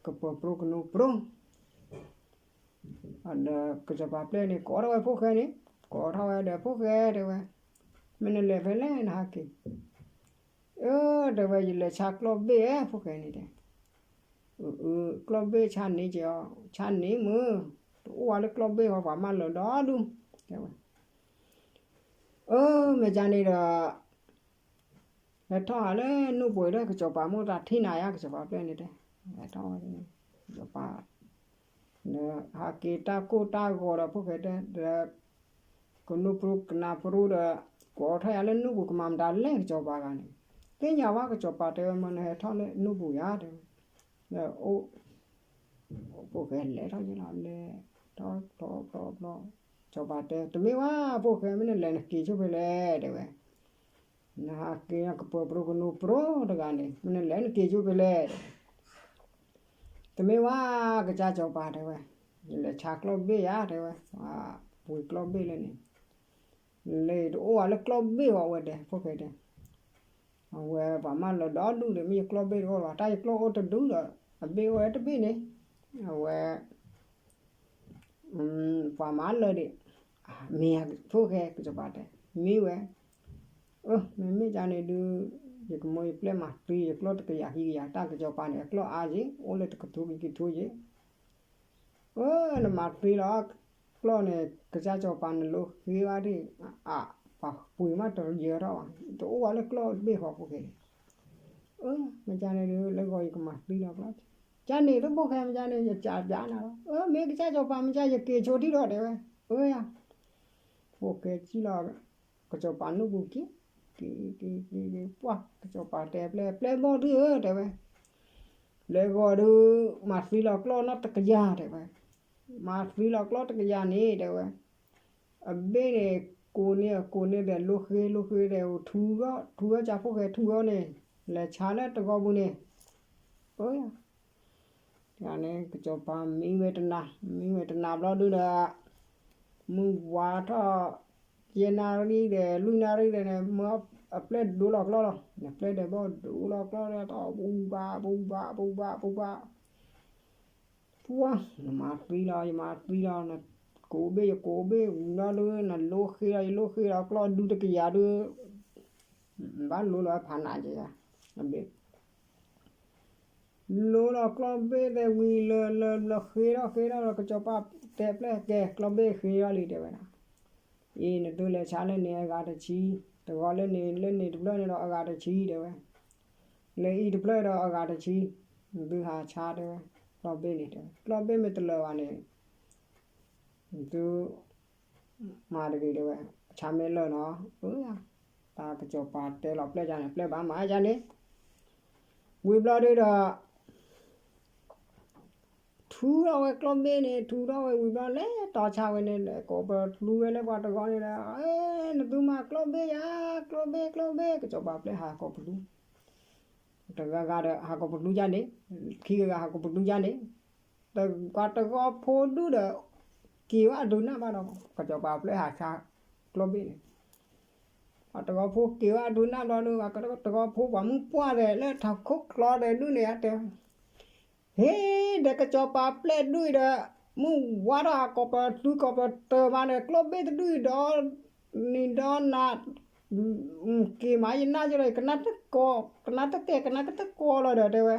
ကပၢၤပြိကနိပြိ, ဒီးကစီၤပၤပျဲၢ်န့ၣ် ကိးထီၣ်ဝဲဖိၣ်ဃဲန့ၣ်, ကိးထီၣ်ဝဲဒီးဖိၣ်ဃဲတဲဝဲ, မ့ၢ်နလဲၤဖဲလဲၣ်နဟးက့ၤ, အၢ, တဲဝဲ ယလဲၤဆါကျီၢ်ဘ့ၣ်ဧါ ဖိၣ်ဃဲန့ၣ်တဲ အၢ, ကျီၢ်ဘ့ၣ်ဆါန့ၣ်က့ၤအီၤ, ဆါန့ၣ်မ့ၢ်, တအိၣ်ဝဲလၢကျီၢ်ဘ့ၣ်အီၤ ပှၤမၢလၢာ်ဒီဒူၣ်, တဲဝဲ, အၢ, မ့ၢ်ကန့ၣ်ဒီး ဟဲထီၣ်ဟးလၢနူၢ်ပူၤဒီး ကစီၤပၤမိၢ်သးထံၣ်နၤယါ ကစီၤပၤပျဲၢ်န့ၣ်တဲ, ဟဲထီၣ်ဝဲ, ကစီၤပၤ, ဟးက့ၤတၢ်ကိၢ်တၢ်ဂီၤဒီးဖိၣ်ဃဲတဲ, ဒီး ကနိပြူကနၢပြူဒီး, ကိးထီၣ်ယၤလၢနူၢ်ပူၤကမၤမတၤလဲၣ်ကစီၤပၤဂၤန့ၣ်, သ့ၣ်ညါဝဲကစီၤပၤတဲဝဲ မ့ၢ်နဟဲထီၣ်လၢနူၢ်ပူၤယါတဲဝဲ, လၢအိၣ်, ဖိၣ်ဃဲလဲၤထီၣ်ယလီၤလဲၤ, ထီၣ်ထီၣ်ထီၣ်ထီၣ်, ကစီၤပၤတဲ တမ့ၢ်ဝဲ, ဖိၣ်ဃဲမ့ၢ်နလဲၤနက့ၤဆိဖဲလဲၣ်တဲဝဲ, နဟးက့ၤကပၢၤပြူကနိပြူတဂၤန့ၣ် မ့ၢ်နလဲၤနက့ၤဆိဖဲလဲၣ် တမ့ၢ်ဝဲ, ကစၢ်စီၤပၤတဲဝဲ, ယလဲၤဆါကျီၢ်ဘ့ၣ်ယါတဲဝဲ, ပှၤပှ့ၤကျီၢ်ဘ့ၣ်လၢန့ၣ်, လဲၤတအိၣ်ဝဲလၢကျီၢ်ဘ့ၣ်အီၤဝဲတဲ ဖိၣ်ဃဲတဲ, အဝဲပှၤမၢလၢာ်ဒီဒူၣ်ဒီး မ့ၢ်ယကျီၢ်ဘ့ၣ်တအိၣ်လၢၤဘၣ် တၢ်ယကျီၢ်အိၣ်တဒူၣ်ဒီး, အဘ့ၣ်အိၣ်ဝဲတဘ့ၣ်န့ၣ်, အဝဲ ပှၤမၤလၢာ်ဒံး, မ့ၢ်ဖိၣ်ဃဲကစီၤပၤတဲ, မ့ၢ်ဝဲ, အၢ မ့မ့ၢ်ကန့ၣ်ဒုး, ယကမိၢ်ယပျဲၢ်မၤသံယကျီၢ်တကယၤခံကယၤ တၢ်ကစီၤပၤန့ၣ် အကျီၢ်အါက့ၤ အိၣ်လၢတကထိခံကထိက့ၤ, အၢ နမၤသံလီၤ, ကျီၢ်န့ၣ် ကစၢ်စီၤပၤနလိဃ့ဘၣ်ဒံး, အပှၤပှ့ၤမးတယၢၤထီၣ်ဘၣ်, တအိၣ်ဝဲလၢကျီၢ်ဘ့ၣ်ဃီဖိၣ်ဃဲန့ၣ်, အၢ မ့ၢ်ကန့ၣ်ဒုး လၢဂီၤယကမၤသံလီၤကျီၢ်, ကန့ၣ်တဖိၣ်ဃဲမ့ၢ်ကန့ၣ် ယကးပျးနၤလီၤ, အၢ မ့ၢ်ကစၢ်စီၤပၤမ့ၢ်က ယက့ၤဆိထံၣ်ဒီးတဲဝဲ, အၢယၤ, ဖိၣ်ဃဲစံၣ်လီၤ, ကစီၤပၤနူၢ်ပူၤက့ၤ, က့ၤက့ၤက့ၤက့ၤ ပှၢ် ကစီၤပၤတဲပျဲၢ် ပျဲၢ်ဘီၣ်ဒုဧၢ တဲဝဲ, လၢဂီၤဒုး, မၤသံလီၤကျီၢ်နီတကယၤတဲဝဲ, မၤသံလီၤကျီၢ်တကယၤန့ၣ်တဲဝဲ, အဘ့ၣ်န့ၣ်, ကိးန့ၢ်အကိးန့ၢ်ဒီး လိဃ့လိဃ့ဒီး ထူဂီၢ်ထူဂီၢ် ကဖိၣ်ဃဲထူဂီၢ်န့ၣ်, လဲၤဆါလၢတဂီၤပူၤန့ၣ်, အၢ တဂၤန့ၣ် ကစီၤပၤမံဝဲတနၤ, မံဝဲတနၤဘျီဒုဒီး, မုၢ်ဝါထီၣ်, ယဲၢ်နၣ်ရံၣ်ဒီး လွံၢ်နၣ်ရံၣ်ဒီးန့ၣ် မၢအပျဲၢ်ဒိလီၤကျီၢ်လီၤ, နပျဲၢ်ဒီးဘီၣ်ဒိလီၤကျီၢ်ဒီး ပူဘၣ်ပူဘၣ်ပူဘၣ်ပူဘၣ်, ပှၢ် နမၤသံလီၤ ယမၤသံလီၤ, နကိးဘ့ၣ်ယကိးဘ့ၣ်ဝံၤလီၤဒု နလိဃ့လီၤ ယလိဃ့လီၤကျီၢ်ဒုတကယၤဒု, ဘၣ်လိလီၤဖးနးက့ၤယၤ, အဘ့ၣ် လိလီၤကျီၢ်ဘ့ၣ်သဲးဝံၤလၢလၢလၢဃ့ထီၣ်ဃ့ထီၣ်ဒီး ကစီၤပၤတဲပျဲၢ်ကဲ ကျီၢ်ဘ့ၣ်ဃ့ထီၣ်လံတဲဝဲဒၣ်, အံၤနသုလဲၤဆါလၢန့ၣ်အဂၤတဆံ, တဂီၤလၢန့ၣ် လၢန့ၣ်တဖျၢၣ်န့ၣ်ဒီးအဂၤတဆံတဲဝဲ, လၢအံၤတဖျၢၣ်ဒီးအဂၤတဆံ, နသုဟးဆါတဲဝဲ, ကျီၢ်ဘ့ၣ်န့ၣ်တဲဝဲ ကျီၢ်ဘ့ၣ်မ့ၢ်တလၢာ်ဘၣ်န့ၣ် သု မၤတဂ့ၤတဲဝဲ, ဆါမ့ၢ်လၢာ်နီၤ, အၢ တၢ်ကစီၤပၤတဲလီၤပျဲၢ်ယါန့ၣ် ပျဲၢ်ဘၣ်မၤယါန့ၣ်, ဝံၤဘျီဒုဒီး, ထူထီၣ်ဝဲကျီၢ်ဘ့ၣ်န့ၣ် ထူထီၣ်ဝဲဝံၤဘျီ လဲၤတီဆါဝဲန့ၣ် လဲၤကိးပသူဝဲလၢပှၤတဂီၤန့ၣ်ဒီး အဲ နသုမၤကျီၢ်ဘ့ၣ်ယၤ, ကျီၢ်ဘ့ၣ် ကျီၢ်ဘ့ၣ်, ကစီၤပၤပျဲၢ်ဟးကိးပသူ, တဂၤဂၤဒီးဟးကိးပသူယါန့ၣ်, ခံဂၤဂၤဟးကိးပသူယါန့ၣ်, ပှၤတဂီၤဖိဒူၣ်ဒီး က့ၤဝဲအဒိးနၢ်ဘၣ်ဒီး ကစီၤပၤပျဲၢ်ဟးဆါကျီၢ်ဘ့ၣ်န့ၣ် ပှၤတဂီၤဖိက့ၤဝဲအဒိးနၢ်ဘျီဒီး တဂီၤဖိပှၤမုၢ်ပှၢ်ဒီး လၢထးခိၣ်ချီဒီးဒူၣ်န့ၣ် အတဲဝဲ, ဟ့, ဒီးကစီၤပၤပျဲၢ်ဒူၣ်အံၤဒီး မုၢ်ဝါထီၣ်ဟးကိးပသူကိးပတၢၤမးဒီး ကျီၢ်ဘ့ၣ်တဒူၣ်အံၤဒီး နံၤဒီးနၤ က့ၤမးယနၢ်ကဒီး ကနၣ်တကီ, ကနၣ်တကဲ ကနၣ်ကတကီလီၤဒီး တဲဝဲ,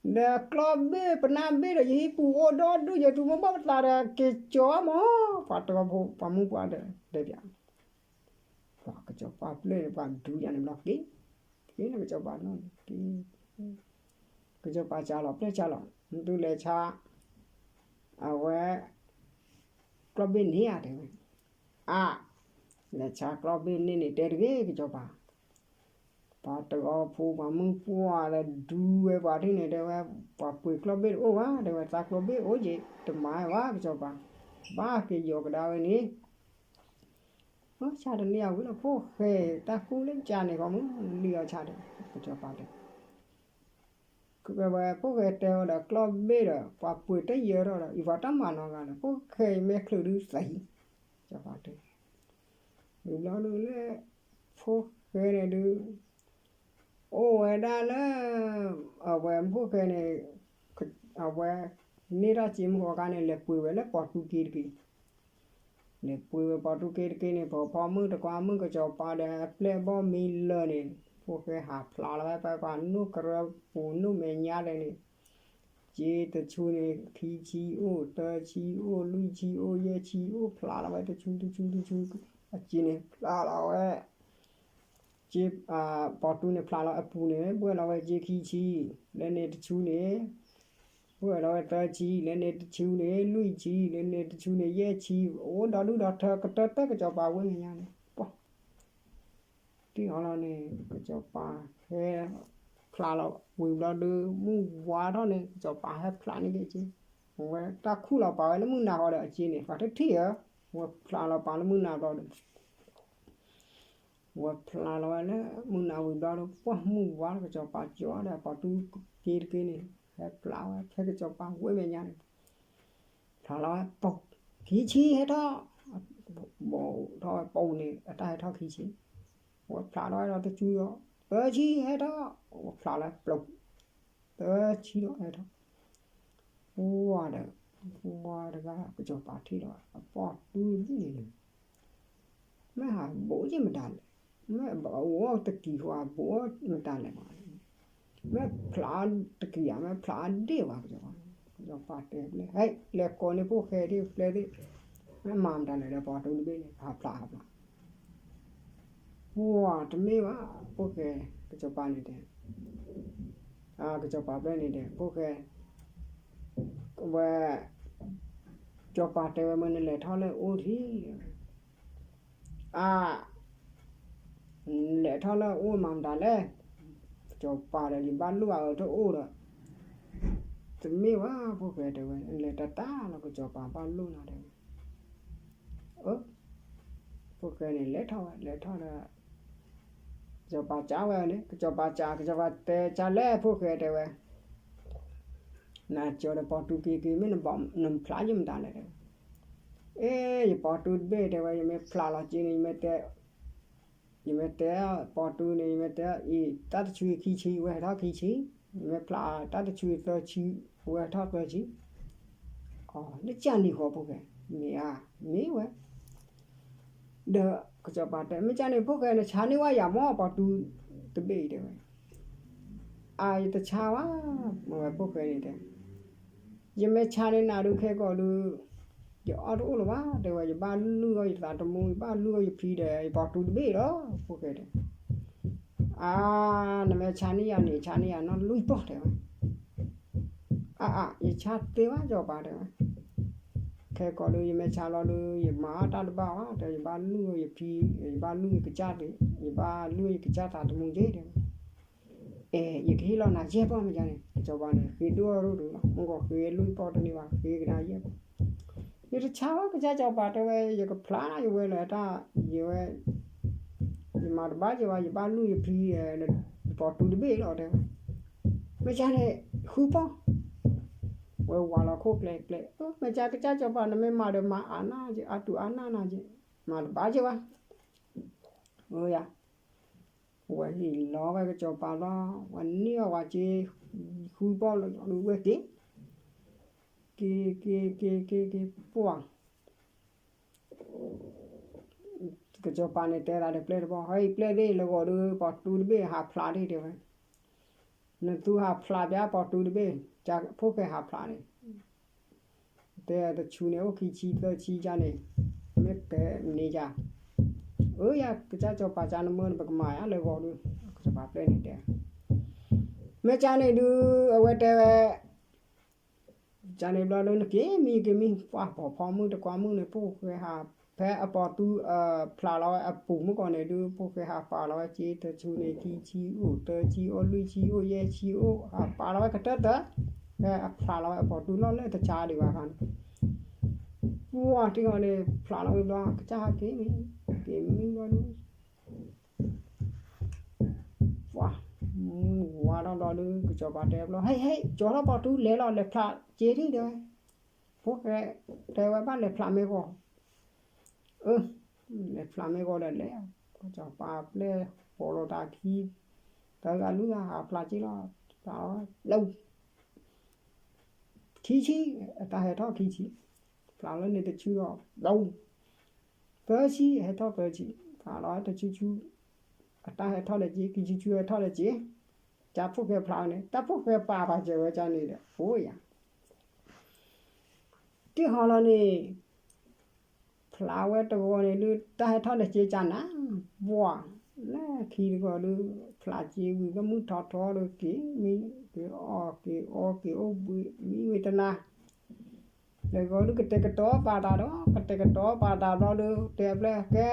ဒီးကျီၢ်ဘ့ၣ်ပနၢ်ဘ့ၣ်ဒီး ယဟံၣ်ပူၤအိၣ်ဒီဒူၣ် ယသူမ့ၢ်ဘၣ်ပသးဒီး က့ၤကၠီမး, ပှၤတဂီၤဖိ ပှၤမုၢ်ပှၢ်ဒီး တဲပၠး, ပှၤကစီၤပၤပျဲၢ်န့ၣ် ပှၤဒူယၤန့ၣ်ဘျီက့ၤ, က့ၤလၢကစီၤပၤနီၢ်န့ၣ်က့ၤ, ကစီၤပၤစၢ်လီၤ ပျဲၢ်စၢ်လီၤ နသုလဲၤဆါ အဝဲ ကျီၢ်ဘ့ၣ်န့ၣ်ဧါ တဲဝဲ, အါ, လဲၤဆါကျီၢ်ဘ့ၣ်န့ၣ်န့ၣ် တဲတဂ့ၤ ကစီၤပၤ, ပှၤတဂီၤဖိပှၤမုၢ်ပှၢ်လၢဒူဝဲပှၤထံၣ်န့ၣ် တဲဝဲ, ပှၤပှ့ၤကျီၢ်ဘ့ၣ်တအိၣ်ဘၣ် တဲဝဲ, သးကျီၢ်ဘ့ၣ်အိၣ်က့ၤ တမၤဝဲဘၣ် ကစီၤပၤ, ဘၣ်က့ၤယီၤကဒါဝဲန့ၣ်, အဆၣ်တန့ၢ်အဝံၤလီၤ ဖိၣ်ဃဲ တၢ်ဃူလၢကၢ်န့ၣ် ဂီၢ်မုၢ်လံအီၤဆၣ်ဒီး ကစီၤပၤတဲ ကဝဲ ဖိၣ်ဃဲတဲဝဲဒီးကျီၢ်ဘ့ၣ်ဒီး ပှၤပှ့ၤတယၢထီၣ်ဒီး အံၤပှၤတၢ်မၤနီၢ်ဂၤဒီး ဖိၣ်ဃဲအံၤမဲာ်ချၢၣ်ဒုးသံ, ကစီၤပၤတဲ, ဝံၤဘျီဒုးလၢ ဖိၣ်ဃဲန့ၣ်ဒုး အိၣ်ဝဲဒၣ်လၢ အဝဲဖိၣ်ဃဲန့ၣ် အဝဲ န့ၢ်ထီၣ်စ့မုၢ်ဃီခါန့ၣ် လဲၤပှ့ၤဝဲလၢပီၣ်တူက့တက့ၢ် လဲၤပှ့ၤဝဲပီၣ်တူက့တက့ၢ်န့ၣ် ပှၤဖီမုၢ်တကွၢ်မုၢ် ကစီၤပၤဒီးအပျဲၢ်အဘီၣ်မံလၢာ်န့ၣ် ဖိၣ်ဃဲဟးဖျးလီၤဝဲ ပှၤပှၤနိၣ်ကရၢပူၤနိၣ်မဲာ်ညါလဲၣ်န့ၣ် စ့တဆူန့ၣ် ခံဆံအိၣ် သၢဆံအိၣ် လွံၢ်ဆံအိၣ် ယဲၢ်ဆံအိၣ် ဖျးလီၤဝဲတဆူတဆူတဆူ အစ့န့ၣ်ဖျးလီၤဝဲ စ့ ပီၣ်တူန့ၣ်ဖျးလီၤအပူၤန့ၣ် ဘှဲၣ်လီၤဝဲစ့ခံဆံ လၢန့ၣ်တဆူန့ၣ် ဘှဲၣ်လီၤဝဲသၢဆံ လၢန့ၣ်တဆူန့ၣ် လွံၢ်ဆံ လၢန့ၣ်တဆူန့ၣ် ယဲၢ်ဆံ အိၣ်ဒီဒူၣ်ဒီထၢကတၢၢ်တၢၢ် ကစီၤပၤဝဲမဲာ်ညါန့ၣ် ပှၤ တံၢ်အီၤလီၤန့ၣ် ကစီၤပၤဟဲဖျးလီၤဝံၤဘျီဒုး မုၢ်ဝါထီၣ်န့ၣ် ကစီၤပၤဟဲဖျးန့ၢ်က့ၤစ့ အဝဲတၢ်ခူၣ်လီၤပာ်ဝဲလၢမုၢ်နၤဃီဒီးအစ့န့ၣ် ပှၤတထံၣ်ဧါ ဝဲဖျးလီၤပာ်လၢမုၢ်နၤဘျီဒီး ဝဲဖျးလီၤဝဲလၢမုၢ်နၤဝံၤဘျီဒီး ပှၢ်မုၢ်ဝါလီၤ ကစီၤပၤကၠီဒီး ပီၣ်တူက့တက့န့ၣ် ဟဲဖျးဝဲ ဖဲကစီၤပၤဝဲမဲာ်ညါန့ၣ် ဖျးလီၤဝဲပိာ် ခံဆံဟဲထီၣ် ဘီၣ်ထီၣ်ဝဲပိာ်န့ၣ် အတၢ်ဟဲထီၣ်ခံဆံ ဝဲဖျးလီၤဝဲဒီးတဆူဒီး သၢဆံဟဲထီၣ် ဝဲဖျးလီၤပျိာ် သၢဆံဒီးဟဲထီၣ် ပှၢ်ဒီး ပှၢ်တဂၤ ကစီၤပၤထံၣ်ဒီး အပီၣ်တူန့ၣ် မ့ၢ်ဟးဘိးယ့ၢ်မတၤလဲၣ်, မ့ၢ်ဘိးတကံၢ်ဃီဘိးမတၤလဲၣ်ဘၣ်, မ့ၢ်ဖျးတကံၢ်ဧါ မ့ၢ်ဖျးဒ့ၣ်ဘၣ် ကစီၤပၤ, ကစီၤပၤတဲဘျဲၣ် ဟဲ လဲၤကိးန့ၢ်ဖိၣ်ဃဲဒ်ဖျဲၣ်သ့ၣ်, မ့ၢ်မၤမတၤလဲၣ်ဒီး ပီၣ်တူတဘ့ၣ်န့ၣ် ဟးဖျးဟးဖျး ပှၢ်တမ့ၢ်ဘၣ် ဖိၣ်ဃဲ, ကစီၤပၤန့ၣ်တဲ, ကစီၤပၤဘျဲၣ်န့ၣ်တဲ ဖိၣ်ဃဲ, ဝဲ, ကစီၤပၤတဲဝဲမ့ၢ်နလဲၤထီၣ်လၢအအိၣ်ထံၣ်, အါ, နလဲၤထီၣ်လၢအအိၣ်မၤမတၤလဲၣ်, ကစီၤပၤဒီးယဘၣ်လိၣ်အအၢတအိၣ်ဒီး, တမ့ၢ်ဘၣ် ဖိၣ်ဃဲတဲဝဲ နလဲၤတၢ်တၢ်လီၤ ကစီၤပၤဘၣ်လိၣ်နၤတဲဝဲ အၢ, ဖိၣ်ဃဲန့ၣ် လဲၤထီၣ်ဝဲ လဲၤထီၣ်ဒီး, ကစီၤပၤစံးဝဲန့ၣ် ကစီၤပၤစံး ကစီၤပၤတဲစံးလဲၣ် ဖိၣ်ဃဲတဲဝဲ, နကၠီဒီးပီၣ်တူက့ၤက့ၤ မ့ၢ်နဖျးယ့ၢ်မတၤလဲၣ်တဲဝဲ, အ့ ယပီၣ်တူတဘ့ၣ်တဲဝဲ ယမ့ၢ်ဖျးလီၤက့ၤန့ၣ် ယမ့ၢ်တဲ ယမ့ၢ်တဲ ပီၣ်တူန့ၣ် ယမ့ၢ်တဲအံၤ တၢ်တဆူခံဆံ ဝဲဟဲထီၣ်ခံဆံ, ယမ့ၢ်ဖျးတၢ်တဆူသၢဆံ ဝဲဟဲထီၣ်သၢဆံ, အီ နကၢ်နံၤဃီဖိၣ်ဃဲ, မ့ၢ်ဧါ, မ့ၢ်ဝဲ, ဒီးကစီၤပၤတဲ မ့ၢ်ကၢ်န့ၣ်ဖိၣ်ဃဲ နဆါန့ၢ်ဝဲယၤမ့ၢ်ပီၣ်တူတဘ့ၣ်အံၤတဲဝဲ, အါ ယတဆါဘၣ်, မ့ၢ်ဝဲဖိၣ်ဃဲန့ၣ်တဲ ယမ့ၢ်ဆါန့ၢ်နၤဒုးခဲကီးဒုး, ယအီၣ်တအိၣ်လၢၤဘၣ် တဲဝဲ ယဘၣ်လုၢ်အီၣ်ယသးသမူ ယဘၣ်လုၢ်အီၣ်ယဖံဒီး ယပီၣ်တူတဘ့ၣ်လီၤ ဖိၣ်ဃဲတဲ, အါ နမ့ၢ်ဆါန့ၢ်ယၤန့ၣ် ဆါန့ၢ်ယၤနီၢ်လွံၢ်ပီၢ်တဲဝဲ, အါအါ ယဆါသ့ဘၣ် ကစီၤပၤတဲဝဲ, ခဲကီးဒုး ယမ့ၢ်ဆါလီၤဒုး ယမၤအီၣ်တၢ်တဘၣ်ဘၣ် တဲ ယဘၣ်လုၢ်အီၣ်ယဖံ ယဘၣ်လုၢ်ယကစၢ်သ့ ယဘၣ်လုၢ်ယကစၢ်သးသမူက့တဲဝဲ အဲ ယကဟ့ၣ်လီၤနၤယဲၢ်ပီၢ်မ့ၢ်ကန့ၣ် ကစီၤပၤန့ၣ် ဃ့ဒိၣ်ထီၣ်ဒိၣ်ဒိၣ်လီၤ မ့ၢ်ကီၢ်ဃ့လွံၢ်ပီၢ်တန့ၢ်ဘၣ် ဃ့ကဒါယဲၢ်ပီၢ် ယတဆါဝဲကစၢ်စီၤပၤတဲဝဲ ယကဖျါယဝဲလၢတၢ် ယဝဲ ယမၤတဘၣ်က့ၤဘၣ် ယဘၣ်လူၢ်ယဖံ ယပိာ်တူတဘ့ၣ်လီၤတဲဝဲ မ့ၢ်ကန့ၣ် ဃုပီၢ် ဝဲဝးလီၤခိၣ်ကျဲကျဲ မ့ၢ်ကကစၢ်စီၤပၤနမ့ၢ်မၤဒီးမၤအါနၢ်က့ အါတူၢ်အါနၢ်နၤက့ မၤတဘၣ်က့ၤဘၣ် အၢယၤ ဝဲဟ့ၣ်လီၤဝဲကစီၤပၤလီၤ ဝဲန့ၢ်အီၤဝဲက့ၤ ဃုပီၢ်လီၤဒုးဝဲက့ၤ က့ၤ က့ၤ က့ၤ က့ၤ က့ၤ ပှၢ် ကစီၤပၤန့ၣ်တဲသးဒီးပျဲၢ်တဘီ ဟဲအံၤပျဲၢ်သ့ၣ် လၢဂီၤဒုး ပိာ်တူတဘ့ၣ်ဟးဖျးဒၣ်တဲဝဲ နသူဟးဖျးပျဲပိာ်တူတဘ့ၣ် ဖိၣ်ဃဲဟးဖျးန့ၣ် တဲတဆူန့ၣ် အိၣ်ခံဆံသၢဆံကန့ၣ် မ့ၢ်တဲန့ၢ်ယၤ အၢယၤ ကစၢ်စီၤပၤကနမၢန့ၣ် ပကမၤယၤလၢဂီၤဒုး ကစီၤပၤပျဲၢ်န့ၣ်တဲ မ့ၢ်ကန့ၣ်ဒုး အဝဲတဲဝဲ ကန့ၣ်ဘျီဒုး နက့ၤမံက့ၤမံ ပှၢ်ပိာ်ဖီမုၢ်တကွၢ်မုၢ်န့ၣ် ဖိၣ်ဃဲဟး ဖဲအပိာ်တူ ဖျးလီၤဝဲအပူၤမုၢ်ကီၢ်န့ၣ်ဒုး ဖိၣ်ဃဲဟးပာ်လီၤဝဲက့ၤ တဆူန့ၣ် ခံဆံအိၣ် သၢဆံအိၣ် လွံၢ်ဆံအိၣ် ယဲၢ်ဆံအိၣ် ဟးပာ်လီၤဝဲကတၢၢ်တၢၢ် ဖဲအဖျးလီၤဝဲအပိာ်တူနီၢ်လၢတဆါဒံးဘၣ်ခါန့ၣ် ပှၢ်တဂီၤန့ၣ် ဖျးလီၤဝဲဘျီ ကစၢ်ဟဲက့ၤမံ က့ၤမံဘျီဒုး ပှၢ် မုၢ်ဝါထီၣ်ဘျီဒုး ကစီၤပၤတဲဘျီ ဟဲ ဟဲ ကၠီထီၣ်ပိာ်တူလဲၤလီၤ လဲၤဖျးက့ၤဒံးတဲဝဲ ဖိၣ်ဃဲ တဲဝဲဘၣ်လဲၤဖျးမ့ၢ်ဂီၤ အၢ လဲၤဖျးမ့ၢ်ဂီၤဒီးလဲၤ ကစီၤပၤပျဲၢ်ဃီၤလီၤတၢ်ခံ တဂၤလွံၢ်ဂၤဟးဖျးက့ၤလီၤ ဖျးလီၤ လၢ ခံဆံ အတၢ်ဟဲထီၣ်ခံဆံ ဖျးလီၤန့ၣ်တဆူဒီး ဘၣ် သၢဆံ ဟဲထီၣ်သၢဆံ ဖျးလီၤတဆူဆူ အတၢ်ဟဲထီၣ်လၢက့ၤ ခံဆံဆူဟဲထီၣ်လၢက့ၤ ကဖိၣ်ဃဲဖျးန့ၣ် တၢ်ဖိၣ်ဃဲပာ်ပာ်စၢၤဝဲကန့ၣ်ဒီး အိၣ်ယၤ တဟီလီၤန့ၣ် ဖျးဝဲတဂီၤန့ၣ်ဒုး တၢ်ဟဲထီၣ်လၢက့ၤကနၤ ပှၢ် လၢခံတဂီၤဒုး ဖျးက့ၤဝံၤကမုၢ်ထီထီဒီးက့ၤ မံ က့ၤအီၣ်က့ၤအီက့ၤအိၣ်ဘှံးမံဝံၤတနၤ တဂီၤဒုးကတဲာ်ကတီၤပာ်တၢ်ဒီး ကတဲာ်ကတီၤပာ်တၢ်ဘျီဒုး တဲပျဲၢ်ကဲ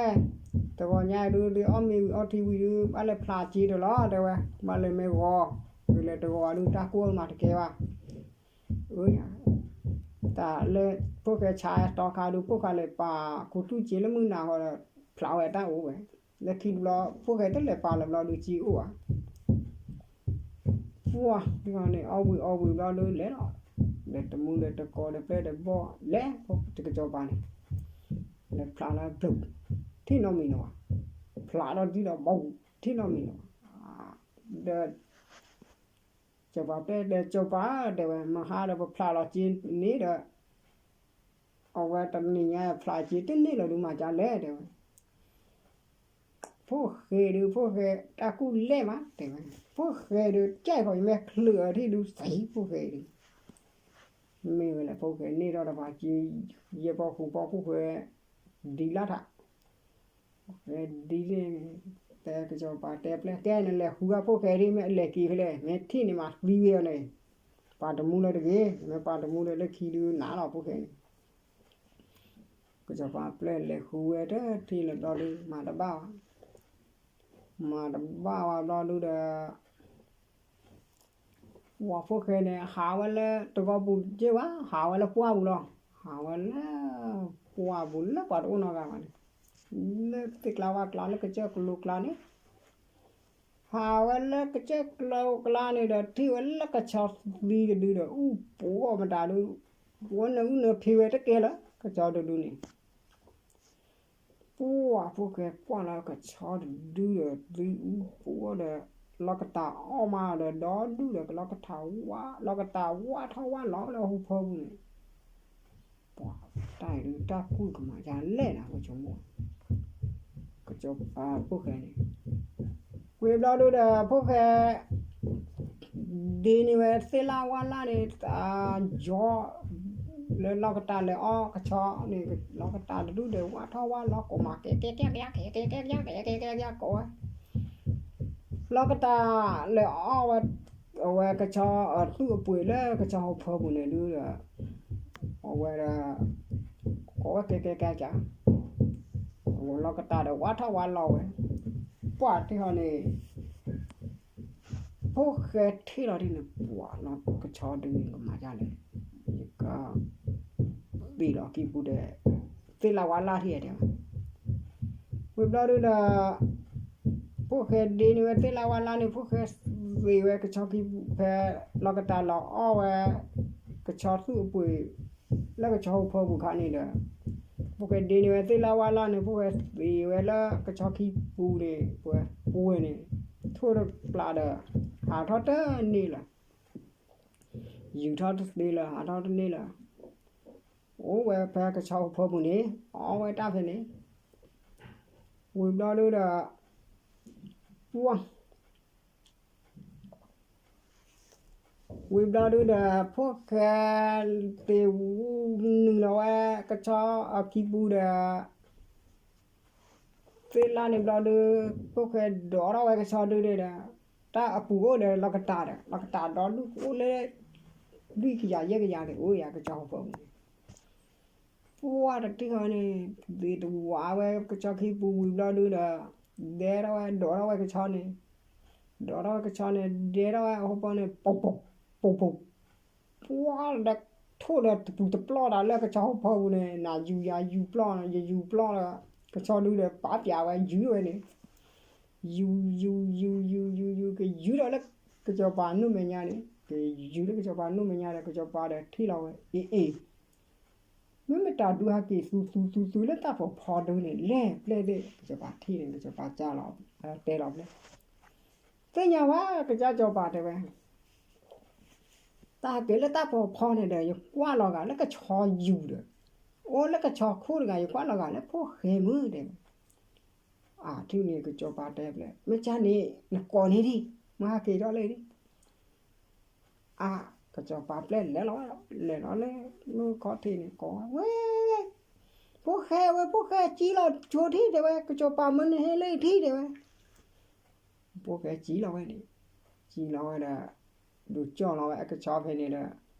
တဂီၤညါဒုး ဒုးအီၣ်မ့ၤဝံၤအီထံဝံၤဒုး ဘၣ်လဲၤဖျးက့ၤဒီးလီၤ တဲဝဲ ဘၣ်လဲၤမ့ၢ်ဂီၤ ဒုးလဲၤတဂီၤဒုး တၢ်ကိၢ်မၤတကဲဘၣ် အၢ တၢ်လၢ ဖိၣ်ဃဲဆါတီခါဒုး ဖိၣ်ဃဲလဲၤပာ်ခူသူၣ်က့ၤလၢမုၢ်နၤဃီဒီး ဖျးဝဲတၢ်အိၣ်ဝဲ လၢခံတဘျီ ဖိၣ်ဃဲတလဲၤပာ်လၢၤဘျီဒုးက့ၤအိၣ်ဧါ ပှၢ် န့ၣ် အီၣ်ဝံၤအီဝံၤဘျီဒုးလဲၤလီၤ ဒီးတမူဒီးတကိးဒီးပျဲၢ်ဒီးဘီၣ် လဲၤ တကစီၤပၤန့ၣ် လဲၤဖျးလၢပျၢၤ ထံၣ်နီတမံၤလၢၤဘၣ် ဖျးဒီးဒ်ဒီးဘီၣ် ထံၣ်နီတမံၤလၢၤဘၣ် ဒီး စီၤပၤပျဲၢ်တဲ စီၤပၤ တဲဝဲ မဟါဒီးပဖျးလီၤက့ၤန့ၣ်ဒီး အဝဲတနံၤညါဖျးက့ၤတန့ၢ်လၢၤဒုးမၤကလဲၣ် တဲဝဲ ဖိၣ်ဃဲဒုး ဖိၣ်ဃဲတၢ်ကူၣ်လဲၢ်မး တဲဝဲ ဖိၣ်ဃဲဒုး ကဲၣ်ဃီၤယမဲာ်ချၢးအထံၣ်ဒုး စံးဖိၣ်ဃဲဒုး မ့ၢ်ဝဲလၢဖိၣ်ဃဲန့ၣ်ဒီးတပှၤက့ၤ ယဲၢ်ပီၢ်ဃုပီၢ် ဖိၣ်ဃဲ ဒ်လၢထး ဒ်န့ၣ် တဲကစီၤပၤတဲပျဲၢ် ကဲနလဲၤဃုဂၤဖိၣ်ဃဲဒ် မ့ၢ်အလဲၤက့ၤဖဲလဲၣ် မ့ၢ်ထံၣ်န့ၣ်မၤသံဝဲအီၤန့ၣ် ပှၤတမူလၢၤတဂ့ၤ မ့ၢ်ပှၤတမူလၢၤလၢခံဒုးနးလီၤဖိၣ်ဃဲန့ၣ် ကစီၤပၤပျဲၢ်လဲၤဃုဝဲတထံၣ်လၢၤဘျီဒုး မၤတဘၣ်ဝဲ မၤတဘၣ်ဝဲဘျီဒုးဒီး ပှၢ်ဖိၣ်ဃဲန့ၣ် ဟးဝဲလၢတဂီၤပူၤက့ၢ်ဝဲ ဟးဝဲလၢပှၢ်ပူၤလီၤ ဟးဝဲလၢ ပှၢ်ပူၤလၢပှၤတအိၣ်နီတဂၤဘၣ်န့ၣ် လၢသ့ၣ်ကျါဝၣ်ကျါလၢကစၢၢ်ကလိကျါန့ၣ် ဟးဝဲလၢကစၢၢ်ကလိကျါန့ၣ်ဒီး ထံၣ်ဝဲလၢကဆီသံတဒုဒီး အူပူၤအီၣ်မတၤဒု ဝဲနၢအုၣ်နၢဖံးဝဲတကဲလၢၤ ကဆီတဒုန့ၣ် ပှၢ်ဖိၣ်ဃဲကွၢ်လၢကဆီတဒုဒီး သံအူပူၤအီၣ်ဒီး လီၤကတၢ်အီၣ်မးဒီး ဒီဒူၣ်ဒီး လီၤကတၢ်ဝါ လီၤကတၢ်ဝါထီၣ်ဝါလီၤလၢဟူဖၢပူၤန့ၣ် ပှၤတၢ်အံၤဒုးတၢ်ကူၣ်ကမၤယါလဲၣ်နၤ ပှၤဆိကမိၣ် ကစီၤပၤဖိၣ်ဃဲန့ၣ် ဝံၤဘျီဒုဒီး ဖိၣ်ဃဲ ဒ်န့ၣ်ဝဲသ့ၣ်လၣ်ဝၣ်လၣ်န့ၣ် ယီၤ လၢလီၤကတၢ်လဲၤအီၣ်ကဆီန့ၣ် လီၤကတၢ်တဒူၣ်ဒီး ဝါထီၣ်ဝါလီၤကိးမး ကဲကဲကဲကဲ ကဲကဲကဲကဲ ကဲကဲကဲကဲ ကိးဝဲ လီၤကတၢ်လဲၤအီၣ်ဝဲ အဝဲကဆီ သူၣ်အပှ့ၤလၢကဆီဟူဖၢပူၤန့ၣ်ဒုဒီး အဝဲဒီး ကိးဝဲကဲကဲကဲကဲ လီၤကတၢ်ဒီးဝါထီၣ်ဝါလီၤဝဲ ပှၢ်တ့ၢ်ဟီန့ၣ် ဖိၣ်ဃဲထံၣ်လီၤဒ်န့ၣ် ပှၤလီၤကဆီဒုးန့ၣ် ကမၤဒ်လဲၣ်, ယက သ့ၣ်လီၤခံပူၤဒီး သ့ၣ်လၢ်ဝါလၢ်ထံၣ်တဲဝဲ. ဝံၤဘျီဒုဒီး ဖိၣ်ဃဲဒ့န့ၢ်ဝဲသ့ၣ်လၢ်ဝါလၢ်န့ၣ် ဖိၣ်ဃဲသ့ၣ်ဝဲကဆီခံပူၤဖဲ လီၤကတၢ်လီၤအီၣ်ဝဲ ကဆီသူၣ်အပှ့ၤ လၢကဆီဟီၣ်ဖိပူၤခါန့ၣ်ဒီး ဖိၣ်ဃဲဒ့န့ၢ်ဝဲသ့ၣ်လၢ်ဝါလၢ်န့ၣ် ဖိၣ်ဃဲသ့ၣ်ဝဲလၢကဆီခံပူၤန့ၣ် ပှဲၤပှဲၤန့ၣ် ထိၣ်တပျၢ်ဒီး ဟးထီၣ်တန့ၢ်လၢၤ, ယူၤထီၣ်တသ့လၢၤ ဟးထီၣ်တန့ၢ်လၢၤ, အိၣ်ဝဲဖဲကဆီဟီၣ်ဖိပူၤန့ၣ် အီၣ်ဝဲတၢ်ဖဲန့ၣ်, ဝံၤဘျီဒုဒီး ပှၤ ဝံၤဘျီဒုဒီး ဖိၣ်ဃဲသ့ၣ်ဝဲနုာ်လီၤဝဲ ကဆီအခံပူၤဒီး သ့ၣ်လၢ်န့ၣ်ဘျီဒု ဖိၣ်ဃဲဒိးထီၣ်ဝဲကဆီဒုန့ၣ်ဒီး တၢ်အပူၤအိၣ်ဒီးလီၤကတၢ်ဒီး လီၤကတၢ်ဒီဒူၣ်အိၣ်လၢ လွံၢ်ကယၤယဲၢ်ကယၤန့ၣ် အိၣ်ယၤကဆီဟီၣ်ဖိပူၤန့ၣ် ပှၤတထံၣ်ဃီန့ၣ် သ့ၣ်တဝးဝဲကဆီခံပူၤဝံၤဘျီဒုဒီး ဒဲထီၣ်ဝဲဒိးထီၣ်ဝဲကဆီန့ၣ်, ဒိးထီၣ်ဝဲကဆီန့ၣ် ဒဲထီၣ်ဝဲအဟီၣ်ဖိန့ၣ် ပိာ်ပိာ် ပိာ်ပိာ် ပှၤဒီးထိၣ်ဒီးတပူၤတပျီၢ်ဒီးလၢကဆီဟီၣ်ဖိပူၤန့ၣ် နယူၤယၤယူၤပျီၢ် ယယူၤပျီၢ်ဒီး ကဆီဒုဒီးပာ်ပၠးဝဲယူၤဝဲန့ၣ်, ယူၤ ယူၤ ယူၤ ယူၤ ယူၤ ယူၤ ယူၤ ကယူၤဒီးလၢကစီၤပၤနူၢ်မဲာ်ညါန့ၣ် ကယူၤလၢကစီၤပၤနူၢ်မဲာ်ညါဒီး ကစီၤပၤဒီးထံၣ်လီၤဝဲ အ့ အ့ မ့မ့ၢ်တၢ်ဒုးဟဲက့ၤသူသူသူသူလၢတၢ်ဖီဖီဒုန့ၣ် လဲၣ်ပျဲၢ်သ့ၣ် ကစီၤပၤထံၣ်န့ၣ် ကစီၤပၤကၢ်လီၤ တဲလီၤပျဲၢ်, သ့ၣ်ညါဝဲ ကစၢ်စီၤပၤတဲဝဲ တၢ်ဟဲက့ၤလၢတၢ်ဖီဖီန့ၣ်ဒီး ယကွၢ်လီၤဂာ်လၢကဆီယူၤဒီး အိၣ်လၢကဆီခိၣ်တဂၤ ယကွၢ်လီၤဂာ်လၢဖိၣ်ဃဲမုၢ်တဲဝဲ, အထံၣ်န့ၣ်ကစီၤပၤတဲပျဲၢ် မ့ၢ်ကၢ်န့ၣ် နကိးန့ၢ်ဒံး မ့ၢ်ဟဲက့ၤထီၣ်လၢဒံး အါ ကစီၤပၤပျဲၢ်လဲၤလီၤဝဲဒီး လဲၤလီၤလၢ မုၢ်ခီၣ်ထံးန့ၣ် ကိးဝဲ ဝဲ ဖိၣ်ဃဲဝဲ ဖိၣ်ဃဲကၠံလီၤဆိထံၣ်တဲဝဲ ကစီၤပၤမၢနဟဲလၢထံၣ်တဲဝဲ ဖိၣ်ဃဲကၠံလီၤဝဲန့ၣ် ကၠံလီၤဝဲဒီး ဒုးကၠီၣ်လီၤဝဲအကဆီဖဲန့ၣ်ဒီး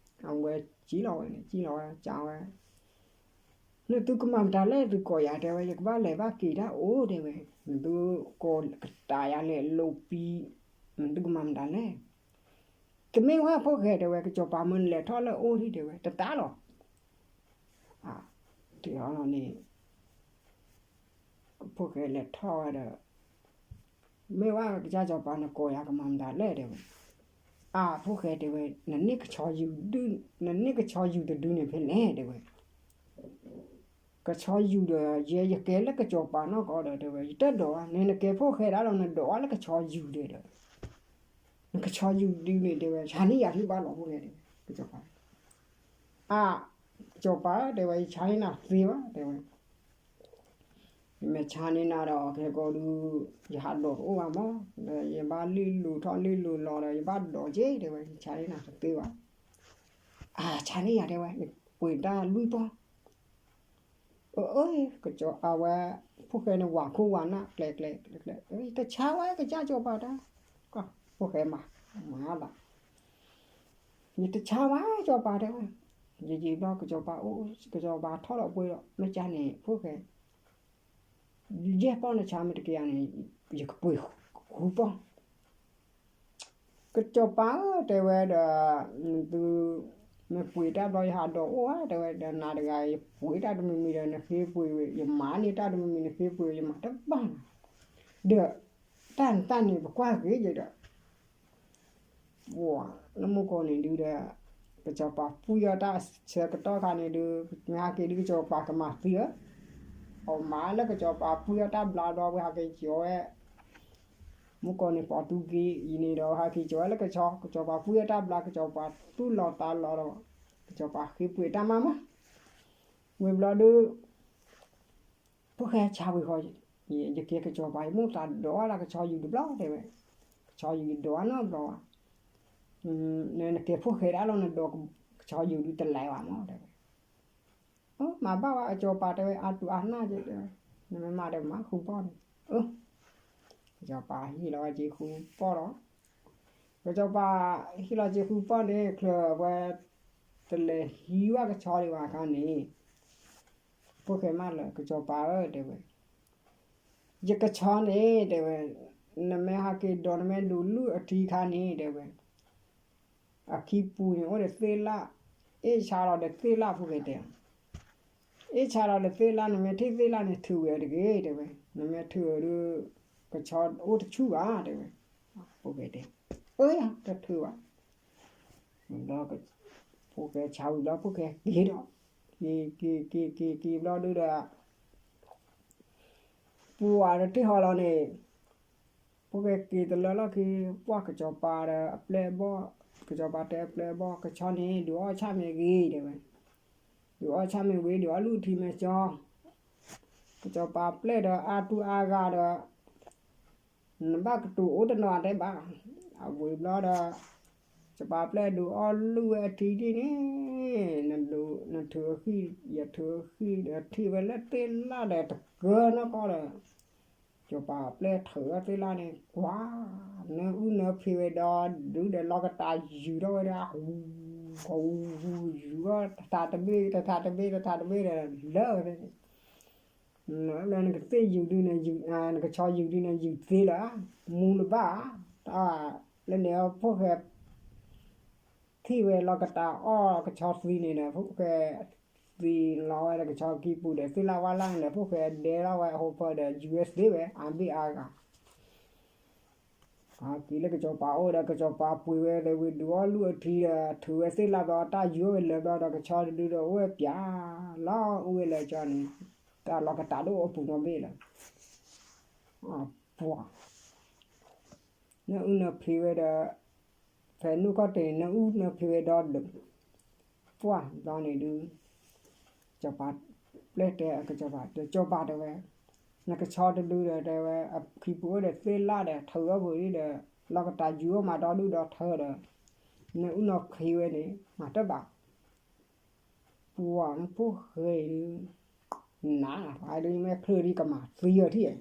အဝဲကၠံလီၤဝဲန့ၣ် ကၠံလီၤဝဲ ကဝဲ နသုကမၤမတၤလဲၣ် သုကိးယၤတဲဝဲ ယကဘၣ်လဲၤဘၣ်က့ၤတၢ်အိၣ်တဲဝဲ နသုကိးကတၢၢ်ယၤလဲၣ်လိာ်ပံ နသုကမၤမတၤလဲၣ် တမ့ၢ်ဝဲဖိၣ်ဃဲတဲဝဲ ကစီၤပၤမၢနလဲၤထီၣ်လၢအအိၣ်ထံၣ်တဲဝဲ တတၢ်လီၤ တ့ၢ်အီၤလီၤန့ၣ် ဖိၣ်ဃဲလဲၤထီၣ်ဝဲဒီး မ့ၢ်ဝဲကစၢ်စီၤပၤနကိးယၤကမၤမတၤလဲၣ်တဲဝဲ အါ ဖိၣ်ဃဲတဲဝဲ နန့ၢ်ကဆီယူၤဒု နန့ၢ်ကဆီယူၤတဒုန့ၣ်ဖဲလဲၣ်တဲဝဲ ကဆီယူၤဒီး ယဲယကဲလၢကစီၤပၤနီၢ်ကီၢ်ဒီးတဲဝဲ ယတဒိးဘၣ် နနကဲဖိၣ်ဃဲဒၣ်လီၤ နဒိးဘၣ်လၢကဆီယူၤဒီး နကဆီယူၤဒုန့ၣ်တဲဝဲ ဆါန့ၢ်ယၤထံၣ်ဘၣ်လီၤဖိၣ်ဃဲတဲဝဲ ကစီၤပၤ အါ ကစီၤပၤတဲဝဲ ယဆါန့ၢ်နၤသ့ဘၣ်တဲဝဲ ယမ့ၢ်ဆါန့ၢ်နၤဒီး ခဲကိးဒု ယဟးဒိးတအိၣ်ဘၣ်မး ဒီးယဘၣ်လံၣ်လိၤထီၣ်လံၣ်လိၤလီၤဒီး ယဘၣ်ဒိးက့တဲဝဲ ယဆါန့ၢ်နၤတသ့ဘၣ် အါ ဆါန့ၢ်ယၤတဲဝဲ ယပှ့ၤတၢ်လွံၢ်ပီၢ် အၢ ကစီၤအဝဲ ဖိၣ်ဃဲန့ၣ် ဝၤခိၣ်ဝၤနၢ် ကျဲ ကျဲ ကျဲ ကျဲ တဆါဝဲ ကစၢ်စီၤပၤတၢ် ဖိၣ်ဃဲမၤ မၤဘၣ် ယတဆါဝဲ စီၤပၤတဲဝဲ ယယံာ်ဘျီ ကစီၤပၤအိၣ် ကစီၤပၤထီၣ်လီၤပှဲၤဒီး မ့ၢ်ကၢ်န့ၣ် ဖိၣ်ဃဲ ယဲၢ်ပီၢ်နဆါမ့ၢ်တက့ၢ်ဧါန့ၣ် ယကပှ့ၤဃုပီၢ် ကစီၤပၤဧၢ တဲဝဲဒီး နသု မ့ၢ်ပှ့ၤတၢ်ဘျီ ယဟးဒိးအိၣ်ဧါ တဲဝဲဒီး နၤတဂၤ ယပှ့ၤတၢ်တမံၤမံၤဒီး နဃ့ပှ့ၤဝဲ ယမၤန့ၢ်တၢ်တမံၤမံၤ နဃ့ပှ့ၤဝဲ ယမၤတဘၣ်နီၤ ဒီး တၢ်နတၢ်န့ၣ် ပကွၢ်က့ၤယဒီး ပှၤ လၢမူကီၢ်န့ၣ်ဒုးဒီး ကစီၤပၤပှံၢ်အီၣ်တၢ်ဆၢကတီၢ်ခါန့ၣ်ဒုး မ့ၢ်ဟဲက့ၤဒုး ကစီၤပၤကမၤသံဧၢ အမၤလၢကစီၤပၤပှံၢ်အီၣ်တၢ်ဘျါဒီး ဝဲဟဲက့ၤကၠီၤဝဲ မူကီၢ်န့ၣ် ပီၣ်တူၢ်က့ၤ အံၤန့ၣ်ဒီး ဟဲက့ၤကၠီၤဝဲလၢကဆီ ကစီၤပၤပှံၢ်အီၣ်တၢ်ဘျါ ကစီၤပၤသူၣ်လီၤသးလီၤဒီး ကစီၤပၤဃ့ပှ့ၤတၢ်မၤမး ဝံၤဘျီဒုး ဖိၣ်ဃဲဆါဝံၤဃီ ယကဲကစီၤပၤ ယမိၣ်သးဒိးဝဲဒၣ်ကဆီယူၤတဘျီတဲဝဲ ကဆီယူၤယဒိးဝဲနီတဘျီဘၣ် နကဲဖိၣ်ဃဲဒၣ်လီၤ နဒိးကဆီယူၤဒုးတလဲၤဘၣ်မးတဲဝဲ မၤဘၣ်ဝဲ ကစီၤပၤတဲဝဲ အါတူၢ်အါနၢ်က့တဲဝဲ နမ့ၢ်မၤဒီးမၤဃုပီၢ်န့ၣ် ကစီၤပၤဟ့ၣ်လီၤဝဲက့ၤဃုပီၢ်ဒီး ကစီၤပၤဟ့ၣ်လီၤက့ၤဃုပီၢ်န့ၣ် ချၢးဝဲ တလဲၤဟံးဝဲကဆီဒံးဘၣ်အခါန့ၣ် ဖိၣ်ဃဲမၢလၢ ကစီၤပၤဧၢ တဲဝဲ ယကဆီန့ၣ် တဲဝဲ နမ့ၢ်ဟးက့ၤဒိး နမ့ၢ်ဒိးလုၢ်အထံခါန့ၣ် တဲဝဲ, အခံပူၤန့ၣ်အိၣ်ဒီးသ့ၣ်လၣ်, အ့ၣ်ဆါလီၤဒီးသ့ၣ်လၣ် ဖိၣ်ဃဲတဲ, အ့ၣ်ဆါလီၤဒီးသ့ၣ်လၣ် နမ့ၢ်ထံၣ်သ့ၣ်လၣ်န့ၣ် ထုးဝဲတဂ့ၤ တဲဝဲ, နမ့ၢ်ထုးဒီး ကဆီအိၣ်တဆူၣ်ဘၣ် တဲဝဲ, ဖိၣ်ဃဲတဲ, အၢယၤ တထုးဘၣ် ဝံၤဘျီ ဖိၣ်ဃဲဆါဝံၤဘျီ ဖိၣ်ဃဲက့ၤဒီး, က့ၤက့ၤက့ၤက့ၤက့ၤဘျီဒုဒီး ပှၤတထံၣ်ဟီလီၤန့ၣ်, ဖိၣ်ဃဲက့ၤတလၢလီၢ်ခံ, ပှၤကစီၤပၤဒီးအပျဲၢ်အဘီၣ်, ကစီၤပၤတဲအပျဲၢ်အဘီၣ် ကဆီန့ၣ် ဒုးအီၣ်ဆၣ်မ့ၢ်ဂ့ၤ တဲဝဲ, ဒုးအီၣ်ဆၣ်မ့ၢ်ဂ့ၤ ဒုးအီၣ်လုၢ်ထံမ့ၢ်ကၠီ, ကစီၤပၤပျဲၢ်ဒီးအါတူၢ်အါဂၤဒီး နဘၣ်ကတိၤအိၣ်တနီၤတဲဘၣ်, အဝံၤဘျီဒီး စီၤပၤပျဲၢ်ဒုးအီၣ်လုၢ်ဝဲအထံဒ်န့ၣ်, နထုးအဃံ, ယထုးအဃံဒီးထံၣ်ဝဲလၢသ့ၣ်လၣ်ဒီးတကၢနီၢ်ကီၢ်ဒီး, စီၤပၤပျဲၢ်ထုးအီၣ်သ့ၣ်လၣ်န့ၣ် ကွၢ်, နအုၣ်နဖံးဝဲဒီးဒုဒီးလီၤကတးယူၤထီၣ်ဝဲဒီး ဟူ, ဟူယူၤထီၣ် တထးတဘ့ၣ် တထးတဘ့ၣ် တထးတဘ့ၣ်ဒီး လၢဝဲဖဲန့ၣ် လၢနကသ့ၣ်ယူၤဒုန့ၣ်, နကဆီယူၤဒုန့ၣ် ယူၤသ့လၢၤ, မူလၢၤဘၣ်, လၢန့ၣ်ဖိၣ်ဃဲ ထံၣ်ဝဲလီၤကတးအီၣ်ကဆီသံန့ၣ်ဒီး ဖိၣ်ဃဲသံလီၤဝဲဒီးကဆီခံပူၤဒီး သ့ၣ်လၣ်ဝါလၣ်န့ၣ်ဒီး ဖိၣ်ဃဲဒဲလီၤဝဲအဟိဖၢဒီး ယူၤဝဲသ့ဝဲ အါဘ့ၣ်အါဂၤ က့ၤလၢကစီၤပၤအိၣ်ဒီး ကစီၤပၤပှ့ၤဝဲဒီး ဝံၤဒုးအီၣ်လုၢ်အထံဒီး ထုးဝဲသ့ၣ်လၣ်ဘျီ တၢ်ယူၤအိၣ်ဝဲလၢာ်ဘျီဒီး ကဆီတဒုဒီးအိၣ်ဝဲပၠးလီၤ အိၣ်ဝဲလၢာ်ကၠီန့ၣ် တၢ်လီၤကတးဒိၣ်အပူၤနီၣ်ဘ့ၣ်လီၤ. ပှၤ နအုၣ်နဖံးဝဲဒီး ဖဲနူၢ်ခီၣ်ထံးန့ၣ် နအုၣ်နဖံးဝဲဒီဒုး ပှၤဘျီန့ၣ်ဒုး စီၤပၤပျဲၢ်တဲအကစီၤပၤ စီၤပၤတဲဝဲ, နကဆီတဒုဒီးတဲဝဲ အခံပူၤအိၣ်ဒီးသ့ၣ်လၣ်ဒီး ထုးအီၣ်ပူၤဒ်ဒီး လီၤကတးယူၤအိၣ်မးဒီဒုၣ်ဒီထၢဒီး နအုၣ်နဖံးဝဲန့ၣ် မၤတဘၣ် ပှၤမ့ၢ်ဖိၣ်ဃဲအံၤဒုး နးဖးဒုးမ့ၢ်ချၢဒ်ကမၤသံအီၤထံၣ်,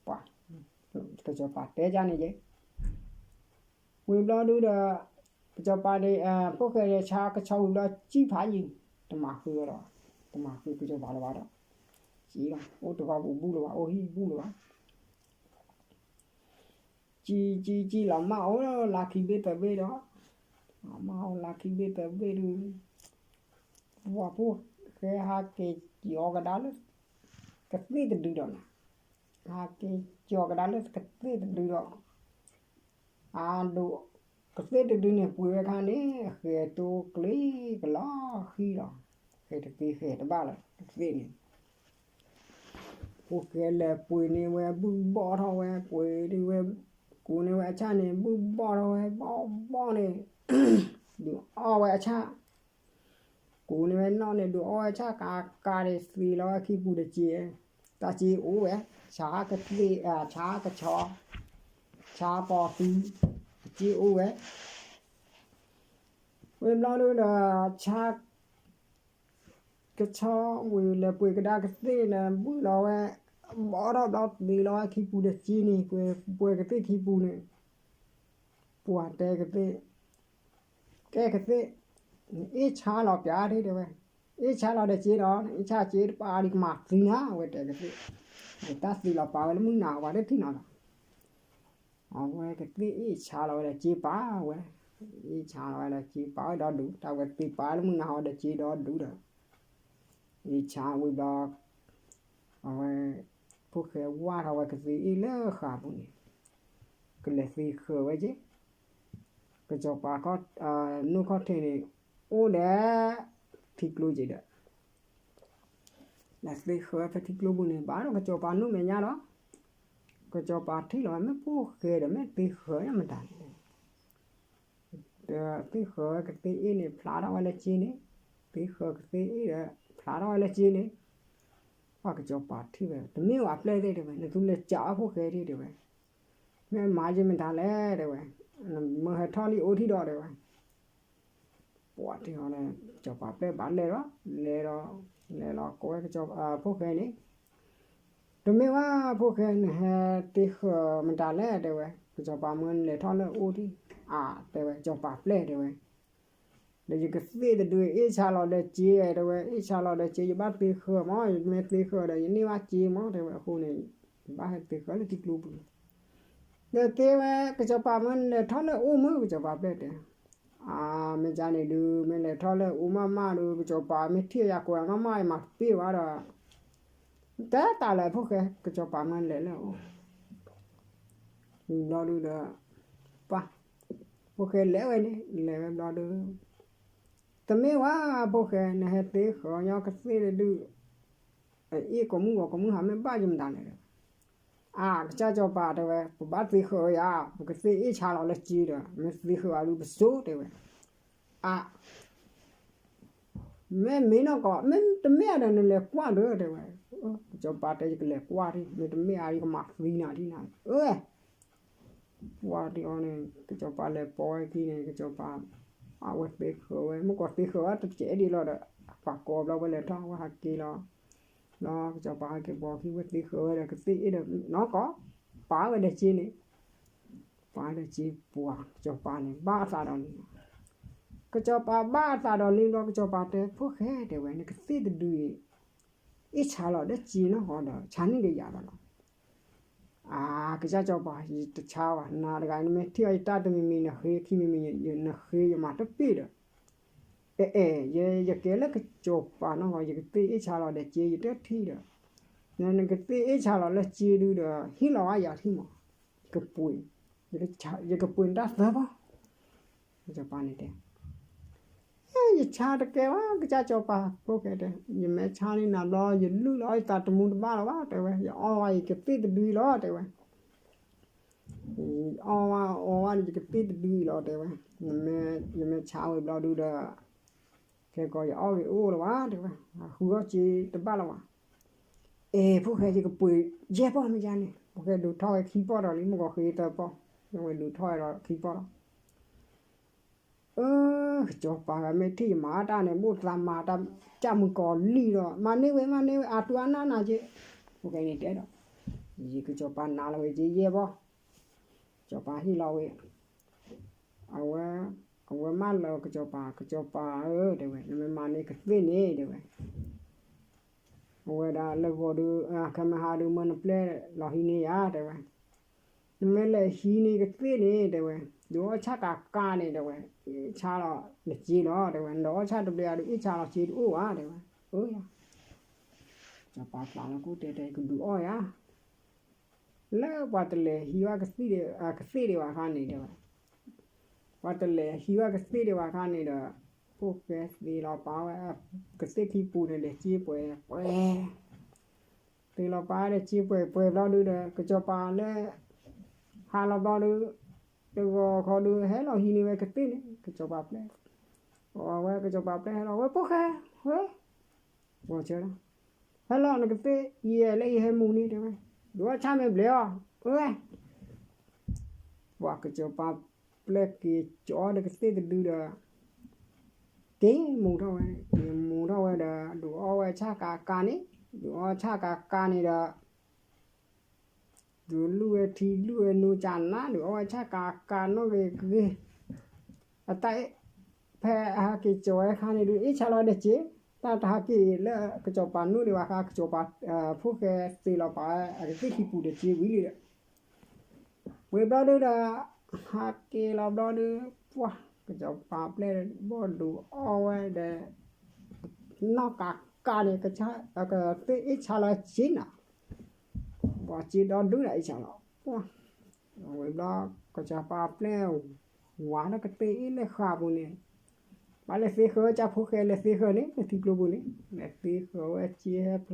ပှၤ ကစီၤပၤတဲကၢ်န့ၣ်က့ၤ, ဝံၤဘျီဒုဒီး ကစီၤပၤန့ၣ် ဖိၣ်ဃဲန့ၣ် ဆါကဆီဝံၤဘျီ စံၣ်ဖးယံၤ, တမၤဃုာ်ဝဲဒီး တမၤဃုာ်ကစီၤပၤလၢၤဘၣ်ဒီး, စံၣ်လီၤ အိၣ်တဂီၤပူၤဘူၣ်လၢၤဘၣ် အိၣ်ဟံၣ်ဘူၣ်လၢၤဘၣ် စံၣ်စံၣ်စံၣ်လီၤ မၢ်အိၣ်လၢခံဘ့ၣ်သၢဘ့ၣ်ဒီး, မၢ်အိၣ်လၢခံဘ့ၣ်သၢဘ့ၣ်ဒုး, ပှၤဖိၣ်ဃဲဟးက့ၤကၠီၤကဒါလၢ ကသ့ၣ်တဒုဒီးနီၤ, ဟးက့ၤကၠီၤကဒါလၢကသ့ၣ်တဒုဒီး, အဒိး ကသ့ၣ်တဒုန့ၣ် ပှ့ၤဝဲခါန့ၣ် အဃဲၤတိကျ့ကလီၤဃံလီၤ, ဃဲၤတသ့ဃဲၤတဘၣ်လၢၤ ကသ့ၣ်န့ၣ် ဖိၣ်ဃဲလဲၤပှ့ၤန့ၢ်ဝဲ ဘုၣ်ဘီၣ်ထီၣ်ဝဲ ပှ့ၤဒုးဝဲ ကိးန့ၢ်ဝဲအဆၣ်န့ၣ် ဘုၣ်ဘီၣ်ထီၣ်ဝဲ ဘီၣ်ဘီၣ်န့ၣ် ဒုးအီၣ်ဝဲအဆၣ်, ကိးန့ၢ်ဝဲနီၣ်န့ၣ် ဒုးအီၣ်ဝဲဆၣ်ကးကးန့ၣ် သံလီၤဝဲခံပူၤတစ့, တၢ်စ့အိၣ်ဝဲ, ဆါကသ့ၣ် ဆါကဆီ, ဆါပီၤသံ, တစ့အိၣ်ဝဲ ဝံၤဘျီဒုဒီး ဆါ ကဆီဝံၤလဲၤပှ့ၤကဒါကသ့ၣ်န့ၣ် ဘုၣ်လီၤဝဲ, ဘီၣ်ထီၣ်ဘျီသံလီၤဝဲခံပူၤတစ့န့ၣ် ပှ့ၤကသ့ၣ်ခံပူၤန့ၣ်, ပှၤတဲကသ့ၣ်, ကဲကသ့ၣ်, နအ့ၣ်ဆါလီၤပၠးဒ်တဲဝဲ, အ့ၣ်ဆါလီၤဒီးစ့ဒီး နအ့ၣ်ဆါစ့တပာ်ဒံးကမၤသံနၤ အဝဲတဲကသ့ၣ်, တၢ်သံလီၤပာ်ဝဲလၢမုၢ်နၤဝဲတထံၣ်နီၤလီၤ အဝဲကသ့ၣ်အ့ၣ်ဆါလီၤဝဲဒီးစ့ပာ်ဝဲ, အ့ၣ်ဆါလီၤဝဲဒီးစ့ပာ်ဝဲဒီဒူၣ်, တၢ်ဝဲသ့ပာ်လၢမုၢ်နၤဝဲဒီးစ့ဒီဒူၣ်ဒီး, အ့ၣ်ဆါဝံၤဘျီ, အဝဲ, ဖိၣ်ဃဲဝါထီၣ်ဝဲကသ့ၣ်အ့ၣ်လၢဃာ်ပူၤန့ၣ်, ကလဲၤသ့ဃၢၤဝဲက့ၤ, ကစီၤပၤ, နူၢ်ခီၣ်ထံးန့ၣ်, အိၣ်ဒီး, ထံကျိက့ၤဒီး လဲၤသ့ဃၢၤဖဲထံကျိပူၤန့ၣ် ဘၣ်ဒီးကစီၤပၤနူၢ်မဲာ်ညါဒီး, ကစီၤပၤထံၣ်လီၤဝဲမ့ၢ်ဖိၣ်ဃဲဒီးမ့ၢ်သ့ဃၢၤမတၤလဲၣ်, ဒီးသ့ဃၢၤဝဲကသ့ၣ်အ့ၣ်န့ၣ် ဖျါထီၣ်ဝဲလၢစ့န့ၣ်, သ့ဃၢၤကသ့ၣ်အ့ၣ်ဒီး ဖျါထီၣ်ဝဲလၢစ့န့ၣ်, ပှၤကစီၤပၤထံၣ်ဝဲ တမ့ၢ်ဝဲအပျဲၢ်သ့ၣ်တဲဝဲ နသူလဲၤကးအီၣ်ဖိၣ်ဃဲဒ်တဲဝဲ, မ့ၢ်မၤယမတၤလဲၣ်တဲဝဲ, မ့ၢ်ဟဲထီၣ်လံအိၣ်ထံၣ်ဒီးတဲဝဲ ပှၤထံၣ်ဟီန့ၣ် ကစီၤပၤပျဲၢ်ဘၣ်လဲၤဒီး, လဲၤဒီး, လဲၤလီၤကိးဝဲကစီၤ, ဖိၣ်ဃဲန့ၣ်, တမ့ၢ်ဝဲဖိၣ်ဃဲ နဟဲသ့ဃၢၤမတၤလဲၣ်တဲဝဲ, ကစီၤပၤမၢနလဲၤထီၣ်လၢအအိၣ်ထံၣ်, အါတဲဝဲ ကစီၤပၤပျဲၢ်တဲဝဲ, ဒီးယကသ့ၣ်တဒုအ့ၣ်ဆါလီၤဒီးစ့တဲဝဲ, အ့ၣ်ဆါလီၤဒီးစ့ ယဘၣ်သ့ဃၢၤမး, ယမ့ၢ်သ့ဃၢၤဒီး ယန့ၢ်ဘၣ်စ့မးတဲဝဲ, အဃိန့ၣ်, ယဘၣ်ဟဲသ့ဃၢၤလၢထံကျိပူၤလီၤ. ဒီးသ့ဝဲ ကစီၤပၤမ့ၢ်လဲၤထီၣ်လၢအအိၣ်မ့ၢ် ကစီၤပၤပျဲၢ်တဲ, အါ မ့ၢ်ကန့ၣ်ဒုး မ့ၢ်လဲၤထီၣ်လၢအအိၣ်မးမးဒီး ကစီၤပၤမ့ၢ်ထံၣ်ယၤကိးယၤမးမး ယမၤတပ့ၢ်ဘၣ်ဒီး တဲတၢ်လၢဖိၣ်ဃဲ ကစီၤပၤမ့ၢ်လဲၤလၢအအိၣ် ဘျီဒုဒီး ပှၤ ဖိၣ်ဃဲလဲၤဝဲန့ၣ် လဲၤဝဲဘျီဒု တမ့ၢ်ဝဲဖိၣ်ဃဲ နဟဲသ့ဃၢၤညီကသ့ၣ်တဒု အအ့ၣ်ကိးမုၢ်ဂီၤကိးမုၢ်ဟါ မ့ၢ်ဘၣ်ယမတၤလဲၣ်ဒီး အါ ကစၢ်စီၤပၤတဲဝဲ ပဘၣ်သ့ဃၢၤဝဲယါ ပကသ့ၣ်အ့ၣ်ဆါလီၤလၢစ့ဒီး မ့ၢ်သ့ဃၢၤအီၤဒုးပစိၤတဲဝဲ အါ မ့ၢ်မ့ၢ်နီၢ်ကီး မ့ၢ်တမ့ၢ်အဒီးနလဲၤကွၢ်ဒီးတဲဝဲ ကစီၤပၤတဲယကလဲၤကွၢ်ဒံး မ့ၢ်တမ့ၢ်အဒံးကမၤသံနၤဒံးနၤ အၢ ကွၢ်ဒံးအီၤန့ၣ် ကစီၤပၤလဲၤပိာ်ဝဲခံန့ၣ် ကစီၤပၤ အဝဲသ့ဃၢၤဝဲ မ့ၢ်ကီးသ့ဃၢၤဝဲတစဲးဒံးလီၤဒီး ပှၤကိးဘျီဝဲလဲၤထီၣ်ဝဲဟးက့ၤလီၤ လီၤ ကစီၤပၤဟဲက့ၤပိာ်ခံ ဝဲသ့ဃၢၤဝဲဒီး ကသ့ၣ်အ့ၣ်ဒီးနီၢ်ကီး ပာ်ဝဲဒီးစ့န့ၣ် ပာ်ဒီးစ့ပှၤ ကစီၤပၤန့ၣ် ဘၣ်အသးဒီးလံ ကစီၤပၤဘၣ်အသးဒီးလံဘျီ ကစီၤပၤတဲ ဖိၣ်ဃဲတဲဝဲ နကသ့ၣ်တဒုအံၤ အ့ၣ်ဆါလီၤဒီးစ့နီၢ်ကီးဒီး ဆါန့ၢ်က့ၤယၤဒီးလီၤ အါ ကစၢ်စီၤပၤ ယတဆါဘၣ် နၤတဂၤ နမ့ၢ်ထံၣ်အီၤယတၢ်တမံၤမံၤ နဃ့ခံမံၤမံၤ နဃ့ယမၤတပ့ၢ်ဒီး အဲ အဲ ယကဲလၢကစီၤပၤနီၢ်ကီး ယကသ့ၣ်အ့ၣ်ဆါလီၤဒီးစ့ ယတထံၣ်ဒီး နကသ့ၣ်အ့ၣ်ဆါလီၤလၢစ့ဒုဒီး ဟ့ၣ်လီၤဝဲယၤထံၣ်မး ကပှ့ၤ ယကပှ့ၤနတၢ်သၢဘီ ကစီၤပၤန့ၣ်တဲ အဲ ယဆါတကဲဘၣ် ကစၢ်စီၤပၤ ဖိၣ်ဃဲတဲ ယမ့ၢ်ဆါန့ၢ်နၤဘျီ ယလုၢ်လီၤယသးတမူတဘၣ်လီၤဘၣ် တဲဝဲ ယအီၣ်ဝဲယကသ့ၣ်တဒုအံၤလီၤ တဲဝဲ ယအီၣ်ဝဲအီဝဲန့ၣ် ယကသ့ၣ်တဒုအံၤလီၤ တဲဝဲ ယမ့ၢ်ဆါဝဲဘျီဒုဒီး ခဲကီးယအီၣ်ဂ့ၤအိၣ်လီၤဘၣ် တဲဝဲ ဃုအီၣ်စ့တဘၣ်လီၤဘၣ် အဲ ဖိၣ်ဃဲယကပှ့ၤယဲၢ်ပီၢ်မ့ၢ်ယါန့ၣ် ဖိၣ်ဃဲဒုးထီၣ်ဝဲခံပီၢ်ဒီးလံ မ့ၢ်ကီးဃ့သၢပီၢ် ဝဲဒုးထီၣ်ဝဲဒီးခံပီၢ်လီၤ အၢ ကစီၤပၤဂၤမ့ၢ်ထံၣ်ယမၤတၢ်န့ၣ် ဘိၣ်သးမၤတၢ် ကၢ်မုၢ်ကီၤလံၢ်ဒီး မၤန့ၢ်ဝဲ မၤန့ၢ်ဝဲ အတူၢ်အနၢ်နၤက့ ဖိၣ်ဃဲန့ၣ်တဲဒီး ယကစီၤပၤနၤလီၤဝဲက့ယဲၢ်ပီၢ် ကစီၤပၤဟ့ၣ်လီၤဝဲ အဝဲ အဝဲမၢလၢကစီၤပၤ ကစီၤပၤဧၢ တဲဝဲ နမ့ၢ်မၤန့ၢ်ကသ့ၣ်န့ၣ် တဲဝဲ အဝဲဒၣ်လၢဂီၤဒုး ခဲမုၢ်ဟါဒုး မၢနပျဲၢ်လီၤဟံးန့ၢ်ယၤ တဲဝဲ နမ့ၢ်လဲၤဟံးန့ၢ်ကသ့ၣ်န့ၣ် တဲဝဲ ဒုးအီၣ်ဆၣ်ကးကးန့ၣ် တဲဝဲ အ့ၣ်ဆါလီၤနစ့လီၤ တဲဝဲ နဒီးအီၣ်ဆၣ်တဘျဲးအံၤဒုး အ့ၣ်ဆါလီၤစ့တအိၣ်ဘၣ် တဲဝဲ အၢ ယၤ စီၤပၤပျးလီၤကူၣ်တဲတဲ ကဒုးအီၣ်ယၤ လၢပှၤတလဲၤဟံးဝဲကသ့ၣ်ဒံးဘၣ်ခါန့ၣ် တဲဝဲ ပှၤတလဲၤဟံးဝဲကသ့ၣ်ဒံးဘၣ်ခါန့ၣ်ဒီး ဖိၣ်ဃဲသ့လီၤပာ်ဝဲ ကသ့ၣ်ခံပူၤန့ၣ်ဒီး စ့ပှဲၤပှဲၤ သ့လီၤပာ်ဝဲဒီးစ့ပှဲၤပှဲၤဘျီဒုဒီး ကစီၤပၤလၢ ဟးလီၤဘျီဒု တဂီၤခီဒု ဟဲလီၤဟံးန့ၢ်ဝဲကသ့ၣ်န့ၣ် ကစီၤပၤပျဲၢ် အဝဲကစီၤပၤပျဲၢ်ဟဲလီၤဝဲ ဖိၣ်ဃဲ ဝဲ ဂီၤဆၢလီၤ ဟဲလီၤနကသ့ၣ် ယဲၢ်လၢယဟဲမူန့ၣ် တဲဝဲ ဒုးအီၣ်ဆၣ်မ့ၢ်ဘျဲးအီၤ ဝဲ ပှၤကစီၤပၤပျဲၢ်က့ၤကၠီဒီးကသ့ၣ်တဒုဒီး က့ၤမူထီၣ်ဝဲ က့ၤမူထီၣ်ဝဲဒီး ဒုးအီၣ်ဝဲဆၣ်ကးကးန့ၣ် ဒုးအီၣ်ဆၣ်ကးကးန့ၣ်ဒီး ဒုးလူၢ်ဝဲထံလူၢ်ဝဲနိကနၣ် ဒုးအီၣ်ဝဲဆၣ်ကးကးနီၣ်ဂ့ၤကဂ့ၤ အတၢ် ဖဲအဟးက့ၤကၠီဝဲခါန့ၣ်ဒုး အ့ၣ်ဆါလီၤဒီးစ့ တၢ်တဟးက့ၤလၢကစီၤပၤနူၢ်ဒံးဘၣ်ခါ ကစီၤပၤ ဖိၣ်ဃဲသ့လီၤပာ်ဝဲ အကသ့ၣ်ခံပူၤဒီးစ့ဝံၤလံဒီး ဝံၤဘျီဒုဒီး ဟးက့ၤလီၤဘျီဒု ပှၤ ကစီၤပၤပျဲၢ်ဘီၣ်ဒုးအီၣ်ဝဲဒီး နီၢ်ကးကးန့ၣ် ကသ့ၣ်အ့ၣ်ဆါလီၤစ့နၤ ပှၤစ့ဒီဒုဒီးအ့ၣ်ဆါလီၤ ပှၤ ဝံၤဘျီ ကစီၤပၤပျဲၢ် ဝးလၢကသ့ၣ်အ့ၣ်လၢဃာ်ပူၤန့ၣ် ဘၣ်လဲၤသ့ဃၢၤဝဲကၢ်ဖိၣ်ဃဲလဲၤသ့ဃၢၤန့ၣ် လၢထံကျိပူၤန့ၣ် လဲၤသ့ဃၢၤဝဲစ့ဟဲဖျါထီၣ်ဒီး ဒီဒူၣ်ဒီထၢ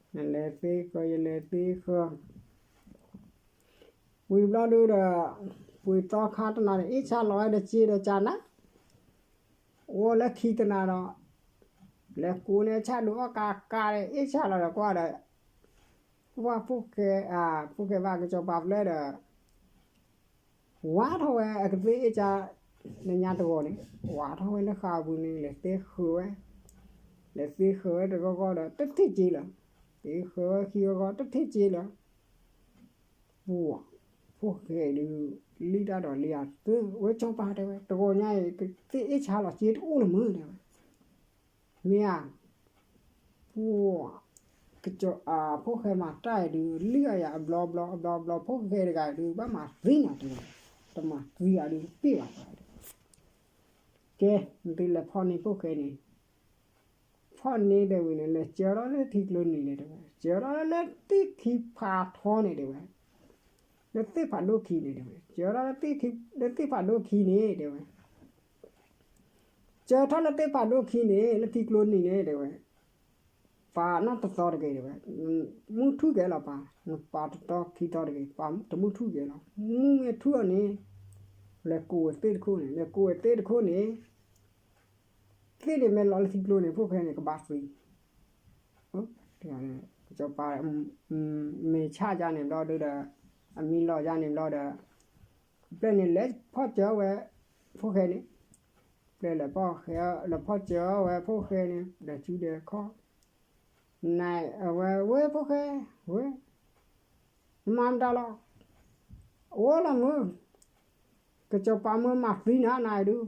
နလဲၤသ့ဃၢၤ ယလဲၤသ့ဃၢၤ ဝံၤဘျီဒုဒီး ပှ့ၤသီခါတနၤန့ၣ် အ့ၣ်ဆါလီၤဝဲဒီးစ့ဒီးကနၤ အိၣ်လၢခံတနၤဒီး လဲၤကူန့ၢ်ဆၣ်ဒုးအီၣ်ကးကးဒီး အ့ၣ်ဆါလီၤဒီးကွၢ်ဒီး ပှၤဖိၣ်ဃဲ ဖိၣ်ဃဲဘၣ်ကစီၤပၤပျဲၢ်ဒီး ဝးထီၣ်ဝဲအကသ့ၣ်အ့ၣ်ကါ နညါတဂီၤန့ၣ် ဝးထီၣ်ဝဲလၢဃာ်ပူၤန့ၣ် လဲၤသ့ဃၢၤဝဲ လဲၤသ့ဃၢၤဝဲတဂီၢ်ဂီၢ်ဒီး တထံၣ်စ့လၢၤ သ့ဃၢၤဝဲခံဂီၢ်ဂီၢ် တထံၣ်စ့လၢၤ ပှၤ ဖိၣ်ဃဲဒုး လံၣ်တၢ်ဒီးလံအသၢ ဝဲကစီၤပၤတဲဝဲ တဂီၤညါအံၤ ကသ့ၣ်အ့ၣ်ဆါလီၤစ့တအိၣ်လၢၤမုၢ်တဲဝဲ မ့ၢ်ဧါ ပှၤ ကစၢ်အဖိၣ်ဃဲမၤတၢ်အံၤဒုး လံၣ်အယၤအဘျီဘျီအဘျီဘျီ ဖိၣ်ဃဲတဂၤဒုး ဘၣ်မၤသံနၤတဲဝဲ, တမၤသံအီၤဒုးတပ့ၢ်ဘၣ်တဲဝဲ. ကဲ, နသုလဲၤဖီၣ်န့ၢ်ဖိၣ်ဃဲန့ၣ်, ဖီၣ်န့ၢ်တဲဝဲန့ၣ် လဲၤစၢထီၣ်လၢထံကျိနံၤန့ၣ်တဲဝဲ, စၢထီၣ်လၢသ့ၣ်ခံဖးထီန့ၣ်တဲဝဲ, လၢသ့ၣ်ဖးဒိၣ်ခံန့ၣ်တဲဝဲ, စၢထီၣ်လၢသ့ၣ်ဖးဒိၣ်ခံန့ၣ်တဲဝဲ စၢထီၣ်လၢသ့ၣ်ဖးဒိၣ်ခံန့ၣ် လၢထံကျိနံၤန့ၣ်တဲဝဲ, ပာ်နီၣ်တသီတဂ့ၤတဲဝဲ, မုၢ်ထူၣ်ကဲလီၤပာ်, နပာ်တသီခံသီတဂ့ၤ, ပာ်တမုၢ်ထူၣ်ကဲလီၤ, မုၢ်မ့ၢ်ထူၣ်အီၤန့ၣ်, လဲၤကိးဝဲသ့ၣ်တခိၣ်န့ၣ်, လဲၤကိးဝဲသ့ၣ်တခိၣ်န့ၣ်, သ့ၣ်န့ၣ်မ့ၢ်လီၤလၢထံကျိန့ၣ် ဖိၣ်ဃဲန့ၣ်ကဘၣ်သံ ကစီၤပၤ မ့ၢ်ဆၣ်ယါန့ၣ်ဘျီဒုဒီး, အမံၤလီၤယါန့ၣ်ဘျီဒီး, ပျဲၢ်န့ၣ်လဲၤဖီၣ်စၢၤဝဲဖိၣ်ဃဲန့ၣ်, ပျဲၢ်လဲၤဖီၣ်စၢၤဝဲဖိၣ်ဃဲန့ၣ် ဒီးစုဒီးခီၣ်, နအဝဲဝဲဖိၣ်ဃဲ, ဝဲ, မၤမတၤလီၤ, အိၣ်လီၤမုၢ် ကစီၤပၤမၢမၤသံနၤနၤဒုး,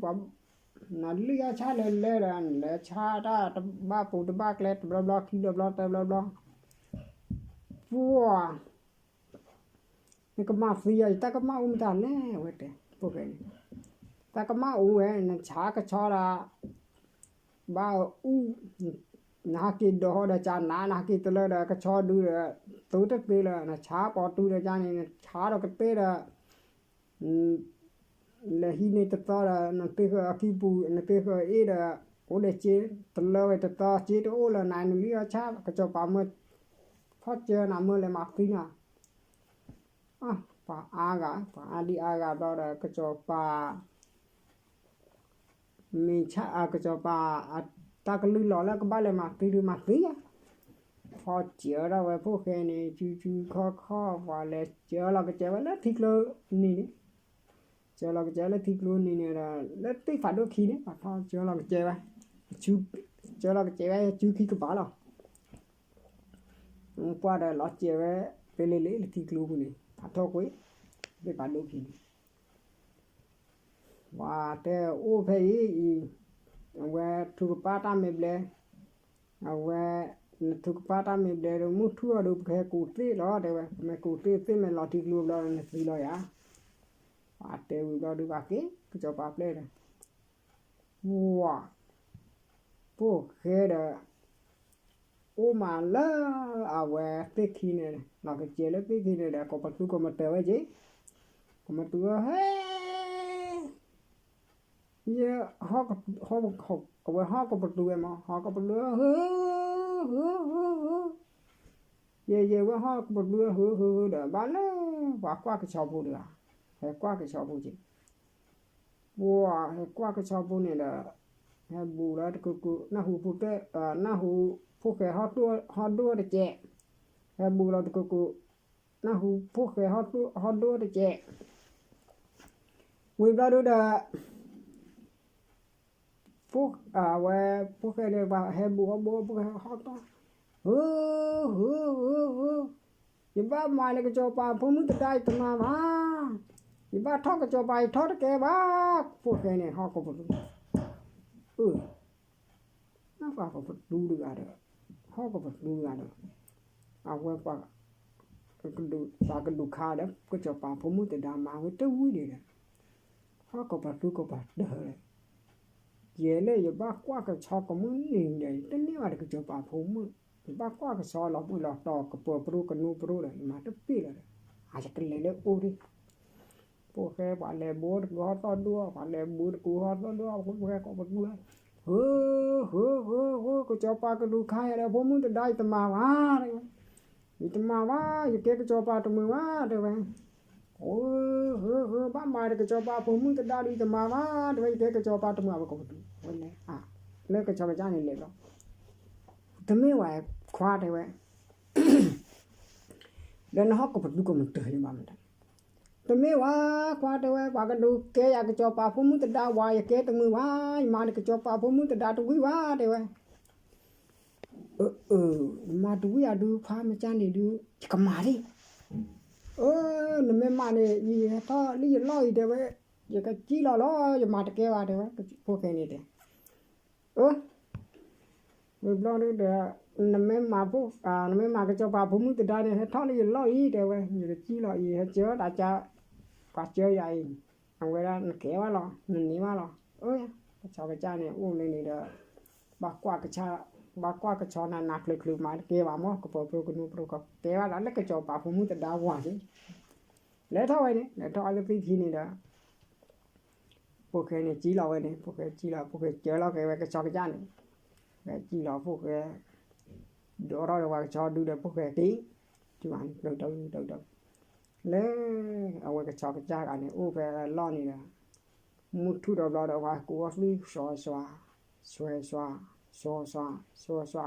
နလံၣ်အီၣ်ဆၣ်လဲၤလဲၤဒီး နလဲၤဆါတၢ်တဘၣ်ပူၤတဘၣ်ကျဲ တဘျီဘျီခံဘျီဘျီသၢဘျီဘျီ, ပှၤ, နကမၤသံယၤ ယတၢ်ကမၣ်အိၣ်မတၤလဲၣ် အဝဲတဲ, ဖိၣ်ဃဲန့ၣ်, တၢ်ကမၣ်အိၣ်ဝဲ နဆါကဆီဒီး ဘၣ်အူ, နဟးက့ၤဒိးဟီဒီးကနး နဟးက့ၤတလၢဒီးကဆီဒုဒီး, သုတသ့လၢၤ နဆါပိာ်တူဒီးကန့ၣ် နဆါဒီးကသ့ဒီး, လဲၤဟံးန့ၢ်တသီဒီး နသ့ဃၢၤအခံပူၤ နသ့ဃၢၤအ့ၣ်ဒီး, အိၣ်ဒီးစ့, တလၢဝဲတသီစ့တအိၣ်လၢၤ နနလံၣ်အီၣ်ဆၣ် ကစီၤပၤမၢ, ဖီၣ်စၢၤနၤမၢလဲၤမၤသံနၤ, ပှၤအါဂၤ ပှၤအါဒံအါဂၤဘျီဒီး ကစီၤပၤ မ့ၢ်ဆၣ်အကစီၤပၤ, တၢ်ကလုၢ်လီၤလၢကဘၣ်လဲၤမၤသံဒုးမၤသံယါ, ဖီၣ်စၢၤထီၣ်ဝဲဖိၣ်ဃဲန့ၣ် စုစုခီၣ်ခီၣ် ပှၤလဲၤစၢၤလီၤကစဲးဝဲလၢထံကျိနံၤန့ၣ်, စၢၤလီၤကစဲးလၢထံကျိနံၤန့ၣ်ဒီး လၢသ့ၣ်ဖးဒိၣ်ခံန့ၣ် ပှၤထီၣ်စၢၤလီၤကစဲးဝဲ, စၢၤလီၤကစဲးဝဲစုခံကပၤလီၤ, ပှၤဒီးလီၤစဲးဝဲ, ပလ့လ့လၢထံကျိပူၤန့ၣ် ဖးထီၣ်ကွံာ်, သ့ၣ်ဖးဒိၣ်ခံန့ၣ် ပှၤတဲအိၣ်ဖဲအံၤအံၤ, အဝဲထုကပၢ်တၢ်မ့ၢ်ဘျဲ, အဝဲ, နထုကပၢ်တၢ်မ့ၢ်ဘျဲဒီး မုၢ်ထူၣ်အီၤဒီး ပကဟဲကူးသ့ၣ်လီၤ တဲဝဲ, ပမ့ၢ်ကူးသ့ၣ် သ့ၣ်မ့ၢ်လီၤထံကျိဘျီဒီး နသံလီၤယၤ, ပှၤတဲဝံၤဘျီဒုး ပှၤက့ၤ ကစီၤပၤပျဲၢ်ဒီး, ဝါ, ဖိၣ်ဃဲဒီး အိၣ်မးလၢအဝဲသ့ၣ်ခံန့ၣ်, လီၤကစဲးလၢသ့ၣ်ခံန့ၣ်ဒီး ကိးပသူကိးမတၤဝဲက့ၤ, ကိးမတၤဝဲဟဲ, ယ, အဝဲဟီၣ်ကိးပသူဝဲမး ဟီၣ်ကိးပသူဝဲ ဟၢ, ဟၢ, ဟၢ, ဟၢ, ယဲယဲဝဲဟီၣ်ကိးပသူဝဲ ဟၢ ဟၢ ဟၢဒီး ဘၣ်လၢပှၤကွၢ်ကဆီဖိတဂၤ, ဟဲကွၢ်ကဆီဖိက့ၤ ပှၤဟဲကွၢ်ကဆီဖိန့ၣ်ဒီး, ဟဲဘူးလီၤတကကူး နၢ်ဟူဖိတဲ, နၢ်ဟူဖိၣ်ဃဲဟီၣ်ဒိၣ်တကဲး, ဟဲဘူးလီၤတကကူး, နၢ်ဟူဖိၣ်ဃဲဟီၣ်ဒိၣ်တကဲး, ဝံၤဘျီဒုဒီး ဖိၣ်, အဝဲ, ဖိၣ်ဃဲန့ၣ် ပှၤဟဲဘူးအီၤဘူးအီၤ ဖိၣ်ဃဲဟီၣ်တီၢ်, ဟၢ, ဟၢ, ဟၢ, ဟၢ, ယဘၣ်မၤလၢကစီၤပၤဖိမုၣ်သဒါယတမၤဘၣ်, ယဘၣ်ထီၣ်ကစီၤပၤယထီၣ်တကဲဘၣ်, ဖိၣ်ဃဲန့ၣ် ဟီၣ်ကိးပသူ, အ, ပှၤကိးပသူတဂၤဒီး, ဟီၣ်ကိးပသူတဂၤဒီး, အဝဲပှၤ ပှၤကဒုးခါဒီး ကစီၤပၤဖိမုၣ်သဒါမၤဝဲတဝံၤန့ၣ်ဒီး, ဟီၣ်ကိးပသူကိးပှၤတၢၢ်ဒီး, ယဲလၢယဘၣ်ကွၢ်ကဆီကမုၢ်နံၤဒီး ယတန့ၢ်ဘၣ်ဒီးကစီၤပၤဖိမုၣ်, ယဘၣ်ကွၢ်ကဆီလီၤဘှံးလီၤတီၤ ကပၢၤပရိကနူပရိဒီး ယမၤတပ့ၢ်လီၤဒီး, အယကလဲၤလၢအိၣ်ဒံး ဖိၣ်ဃဲပှၤလဲၤဘူးတကူဟီၣ်တီၢ်ဒိၣ်, ပှၤလဲၤဘူးတကူဟီၣ်တီၢ်ဒိၣ်, ဖိၣ်ဃဲကိးပသူလီၤ, ဟၢ, ဟၢ, ဟၢ, ဟၢ, ကစီၤပၤကဒုးခါယၤဒီး ဖိမုၣ်သဒါယတမၤဘၣ်, ယတမၤဘၣ်, ယကဲကစီၤပၤတမုာ်ဘၣ် တဲဝဲ, ဟၢ, ဟၢ, ဟၢ, ဘၣ်မၤဒီးကစီၤပၤဖိမုၣ်သဒါဒီးယတမၤဘၣ် တဲဝဲ, ယကဲကစီၤပၤတမုာ် အဝဲကိးပသူ, ဝဲလဲၤ, လၢကဆီကစၢ်န့ၣ်လဲၤဘျီ, တမ့ၢ်ဝဲခွါတဲဝဲ ဒီးနဟီၣ်ကိးပသူကိးမတၤယဘၣ်မတၤ, တမ့ၢ်ဝဲခွါတဲဝဲ ပှၤကဒုးကဲယၤကစီၤပၤဖိမုၣ်သဒါဝဲ ယကဲတမုာ်ဘၣ်, ယမၤဒီးကစီၤပၤဖိမုၣ်သဒါတဝံၤဘၣ် တဲဝဲ, အ, အ, မၤတဝံၤအဒုး ဖါမ့ၢ်ကၢ်န့ၣ်ဒုး ယကမၤဒံး, အ, နမ့ၢ်မၤန့ၣ် ယဟဲထီၣ်လၢယလီၢ်အံၤတဲဝဲ, ယကစံၣ်လီၤလီၤ ယမၤတကဲဘၣ်တဲဝဲ, ဖိၣ်ဃဲန့ၣ်တဲ, အ, ဝံၤဘျီဒုဒီး နမ့ၢ်မၤဖိ, နမ့ၢ်မၤကစီၤပၤဖိမုၣ်သဒါန့ၣ် ဟဲထီၣ်လၢယလီၢ်အံၤ တဲဝဲ, ယကစံၣ်လီၤအံၤ ဟဲစၢၤတၢ်ကါ, ပှၤစၢၤယၤအံၤ, အဝဲဒၣ်နကဲဘၣ်လီၤ နန့ၢ်ဘၣ်လီၤ. အၢ ကဆီကစၢ်န့ၣ် အိၣ်လၢန့ၣ်ဒီး ဘၣ်ကွၢ်ကဆီ, ဘၣ်ကွၢ်ကဆီနၤနၤကျၢၤကျၢၤမၤတကဲဘၣ်မၢ် ကပၢၤပြၢကနိပြၢကတဲဘၣ်ဒီး လၢကစီၤပၤဖိမုၣ်သဒါဝၤက့ၤ လဲၤထီၣ်ဝဲန့ၣ် လဲၤထီၣ်လၢသ့ၣ်ခံန့ၣ်ဒီး ဖိၣ်ဃဲန့ၣ်စံၣ်လီၤဝဲန့ၣ် ဖိၣ်ဃဲစံၣ်လီၤ ဖိၣ်ဃဲစၢၤလီၤက့ၤဝဲကဆီကစၢ်န့ၣ်, ဝဲစံၣ်လီၤဖိၣ်ဃဲ, ဒိးထီၣ်ဒီးပှၤကဆီဒုဒီးဖိၣ်ဃဲက့ၤ, တုၤန့ၣ် လၢအဝဲကဆီကစၢ်ဂၤန့ၣ် အိၣ်ဖဲလီၢ်န့ၣ်ဒီး မုၢ်ထူၣ်ဒီးဘျီဒီး ပှၤကူးအီၣ်သွံၣ် စွါစွါ, စွဲစွါ, စွါစွါ, စွါစွါ,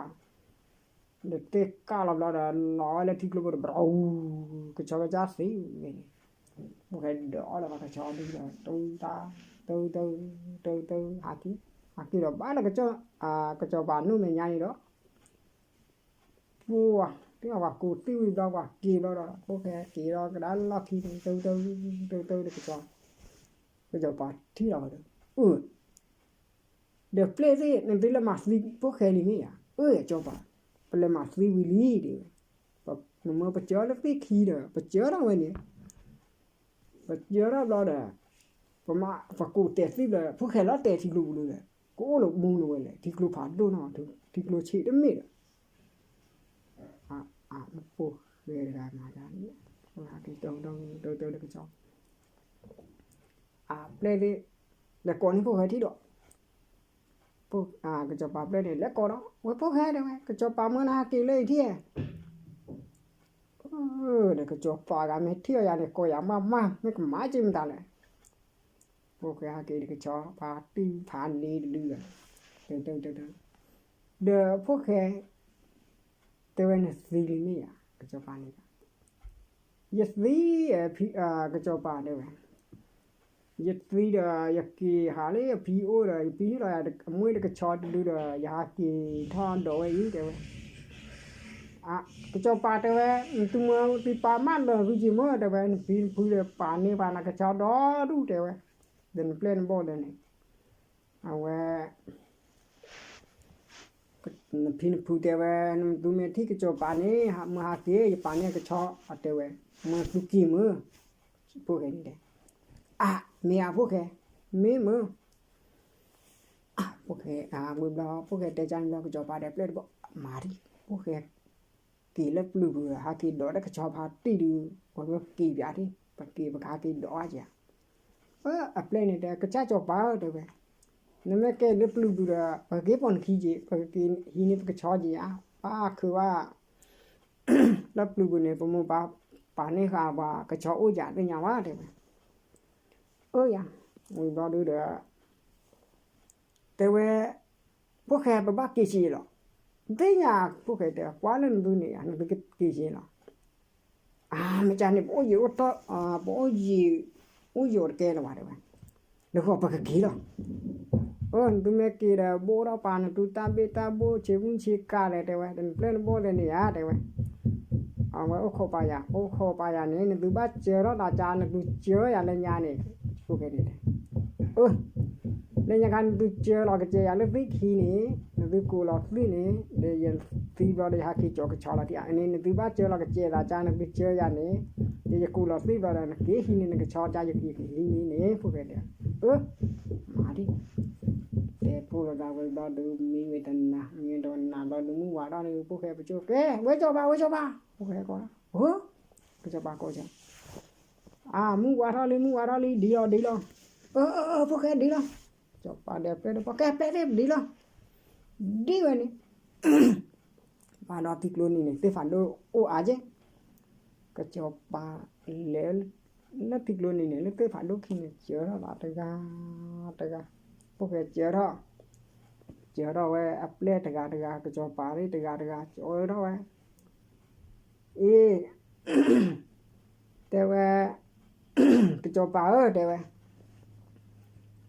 ဒီးသ့ၣ်ကၢ်လီၤဘျီဒီး လီၤဝဲလၢထံကျိဖိဒီး ဘြူၤ, ကဆီကစၢ်သံဝဲန့ၣ်, ဖိၣ်ဃဲဒိးအီၣ်ဒီးပှၤကဆီဒုဒီး တၢ်, တၢ်, တၢ်, တၢ်, ဟးက့ၤ, ဟးက့ၤဒီးဘၣ်လၢ ကစီၤပၤနီၢ်မဲာ်ညါန့ၣ်ဒီး ပှၤ, သ့ၣ်ညါပှၤကူးသံၣ်ဝံၤဘျီ ပှၤက့ၤဘျီဒီး ဖိၣ်ဃဲက့ၤဒီးကဒါလီၢ်ခံန့ၣ် တၢ်, တၢ်, တၢ်, တၢ်, တၢ်, ကစီၤ, ကစီၤပၤထံၣ်လီၤဝဲဒီး အၢ ဒီးပျဲၢ်သ့ၣ် နသုလဲၤမၤသံဖိၣ်ဃဲလံမ့ၢ်ဧါ, အၢ ကစီၤပၤ, ပလဲၤမၤသံဝံၤလံဒ်ဝဲ, နမ့ၢ်ပစၢၤလၢသ့ၣ်ခံဒီး ပစၢၤထီၣ်ဝဲန့ၣ် ပစၢၤထီၣ်ဘျီဒီး ပမၤ ပကူးတဲာ်သံၣ်ဘျီ ဖိၣ်ဃဲလီၤတဲာ်ထံကျိပူၤလၢဒီး ကအိၣ်လၢမူနဝဲလဲၣ် ထံကျိဖးဒိၣ်နီၤ ထံကျိဆံးတမ့ၢ်ဒီး အဖိၣ်ဃဲတဂၤမၤဒ်န့ၣ် တၢ်တၢ်တၢ်တၢ်တၢ်တၢ် အပျဲၢ်သ့ၣ် လဲၤကိးန့ၢ်ဖိၣ်ဃဲထံၣ်ဒီး ကစီၤပၤပျဲၢ်န့ၣ် လဲၤကိးဒီး ဝဲဖိၣ်ဃဲတဲဝဲ ကစီၤပၤမၢနဟးက့ၤလၢအံၤထံၣ် ဒီးကစီၤပၤဂၤမ့ၢ်ထံၣ်အီၤယၤန့ၣ် ကိးယၤမးမး မ့ၢ်ကမၤက့ၤမတၤလဲၣ် ဖိၣ်ဃဲဟးက့ၤဒီးကဆီဖးတံၢ်ဖးန့ၣ်တဒုဒီး တၢ်တၢ်တၢ်တၢ် ဒီးဖိၣ်ဃဲ တဲဝဲနသံလံမ့ၢ်ဧါ ကစီၤပၤန့ၣ် ယသံ ကစီၤပၤတဲဝဲ ယသံဒီး ယက့ၤဟးလၢယဖံအိၣ်ဒီး ယဖံဟ့ၣ်လီၤယၤအမွေးတကဆီတဒုဒီး ယဟးက့ၤထီၣ်ဒီးဝဲအံၤ တဲဝဲ ကစီၤပၤတဲဝဲ နသုမၢသုပာ်မးလၢာ်သုက့ၤမၢ တဲဝဲ နဖံနဖုဒီးပာ်န့ၢ်ပှၤနကဆီဒီဒူၣ် တဲဝဲ ဒီးနပျဲၢ်နဘီၣ်ဒီးန့ၣ် အဝဲ နဖံနဖုတဲဝဲ နသုမ့ၢ်ထံၣ်ကစီၤပၤန့ၣ် မၢဟးက့ၤ ယပာ်န့ၢ်ကဆီ အတဲဝဲ မၢသုက့ၤမၢ ဖိၣ်ဃဲန့ၣ်တဲ အၢ မ့ၢ်ဧါဖိၣ်ဃဲ မ့ၢ်မၢ ဖိၣ်ဃဲ အဝံၤဘျီ ဖိၣ်ဃဲတဲကန့ၣ်ဘျီ ကစီၤပၤဒီးပျဲၢ်တဘီၣ် မၤဒ် ဖိၣ်ဃဲ က့ၤလၢပျုၤပူၤ ဟးက့ၤဒိးတၢ်ကဆီဖးတံၢ်ဒုး ပကက့ၤပၠးဒ် ပက့ၤပကဟးက့ၤဒိးဝဲက့ၤဧါ အပျဲၢ်န့ၣ်တဲ ကစၢ်စီၤပၤဧၢ တဲဝဲ နမ့ၢ်က့ၤလၢပျုၤပူၤဒီး ပကက့ၤပိာ်နခံက့ၤ ပကက့ၤဟံးန့ၢ်ပကဆီက့ၤဧါ ပၢ်ခုးဝဲ လၢပျုၤပူၤန့ၣ် ပမိၢ်ပၢ်ပာ်န့ၢ်ဃာ်ပှၤကဆီအိၣ်ယၤသ့ၣ်ညါဝဲ တဲဝဲ အၢယၤ ဝံၤဘျီဒုဒီး တဲဝဲ ဖိၣ်ဃဲပဘၣ်က့ၤဆံးလီၤ သ့ၣ်ညါ ဖိၣ်ဃဲတဲ ကွၢ်လၢနသုန့ၣ် နသုကက့ၤဆံးလီၤ အၢ မ့ၢ်ကန့ၣ် ပအိၣ်ယံၤအိၣ်တီ ပအိၣ်ယံၤ အိၣ်ယံၤတကဲလၢၤဘၣ် တဲဝဲ လၢဃီပကက့ၤလီၤ အၢ နသုမ့ၢ်က့ၤဒီး ဘိၣ်ထီၣ်ပာ်နသုတၢ်ဘ့ၣ်တၢ်ဘိၣ် ဆံးမုၢ်ဆံးကၤလဲၣ် တဲဝဲ တနပျဲၢ်နဘီၣ်လဲၣ်န့ၣ်ဧါ တဲဝဲ အဝဲအိၣ်ခိးပာ်ယၤ အိၣ်ခိးပာ်ယၤန့ၣ် နသုဘၣ်စၢၤထီၣ်သးကါ နသုစၢၤယၤလၢညါန့ၣ် ဖိၣ်ဃဲန့ၣ်တဲ အၢ လၢညါခါ နသုစၢၤလီၤကစဲးယၤလၢသ့ၣ်ခံန့ၣ် နသုကူးလီၤသ့ၣ်န့ၣ် ဒီးယသံဘျီဒီးယဟးက့ၤကၠီၤကဆီလီၤတံၢ်အါန့ၣ် နသုဘၣ်စၢၤလီၤကစဲးသးကါ နသုစၢၤယၤန့ၣ် ဒီးယကူးလီၤသ့ၣ်ဘျီဒီး နက့ၤဟံးန့ၢ်နကဆီကါ ယက့ၤဟံးန့ၢ်န့ၣ် ဖိၣ်ဃဲတဲ အၢ မၤဒ် တဲဖိၣ်လီၤသးဝဲဘျီဒီး မံဝဲတနၤ မံဝဲတနၤဘျီဒီး မုၢ်ဝါထီၣ်န့ၣ် ဖိၣ်ဃဲပကၠိကဲ ဝဲစီၤပၤ ဝဲစီၤပၤ ဖိၣ်ဃဲကိး အၢ ကစီၤပၤကိးက အၢ မုၢ်ဝါထီၣ်လံ မုၢ်ဝါထီၣ်လံ ဒ်လီၤ ဒ်လီၤ အၢ အၢ အၢ ဖိၣ်ဃဲဒ်လီၤ စီၤပၤဒီးပျဲၢ်ဒီး ပှၤကဲပျဲၢ်သ့ၣ်ဒ်လီၤ ဒ်ဝဲန့ၣ် ဘၣ်ဒီးထံကျိန့ၣ်န့ၣ် သ့ၣ်ဖးဒိၣ်အိၣ်အါက့ ကစီၤပၤလဲၤ လၢထံကျိန့ၣ်န့ၣ် လၢသ့ၣ်ဖးဒိၣ်ခံန့ၣ် စၢၤထီၣ်သးတဂၤတဂၤ ဖိၣ်ဃဲစၢၤထီၣ် စၢၤထီၣ်ဝဲအပျဲၢ်တဂၤတဂၤ ကစီၤပၤသ့ၣ်တဂၤတဂၤ စၢၤထီၣ်ဝဲ အ့ တဲဝဲ ကစီၤပၤဧၢ တဲဝဲ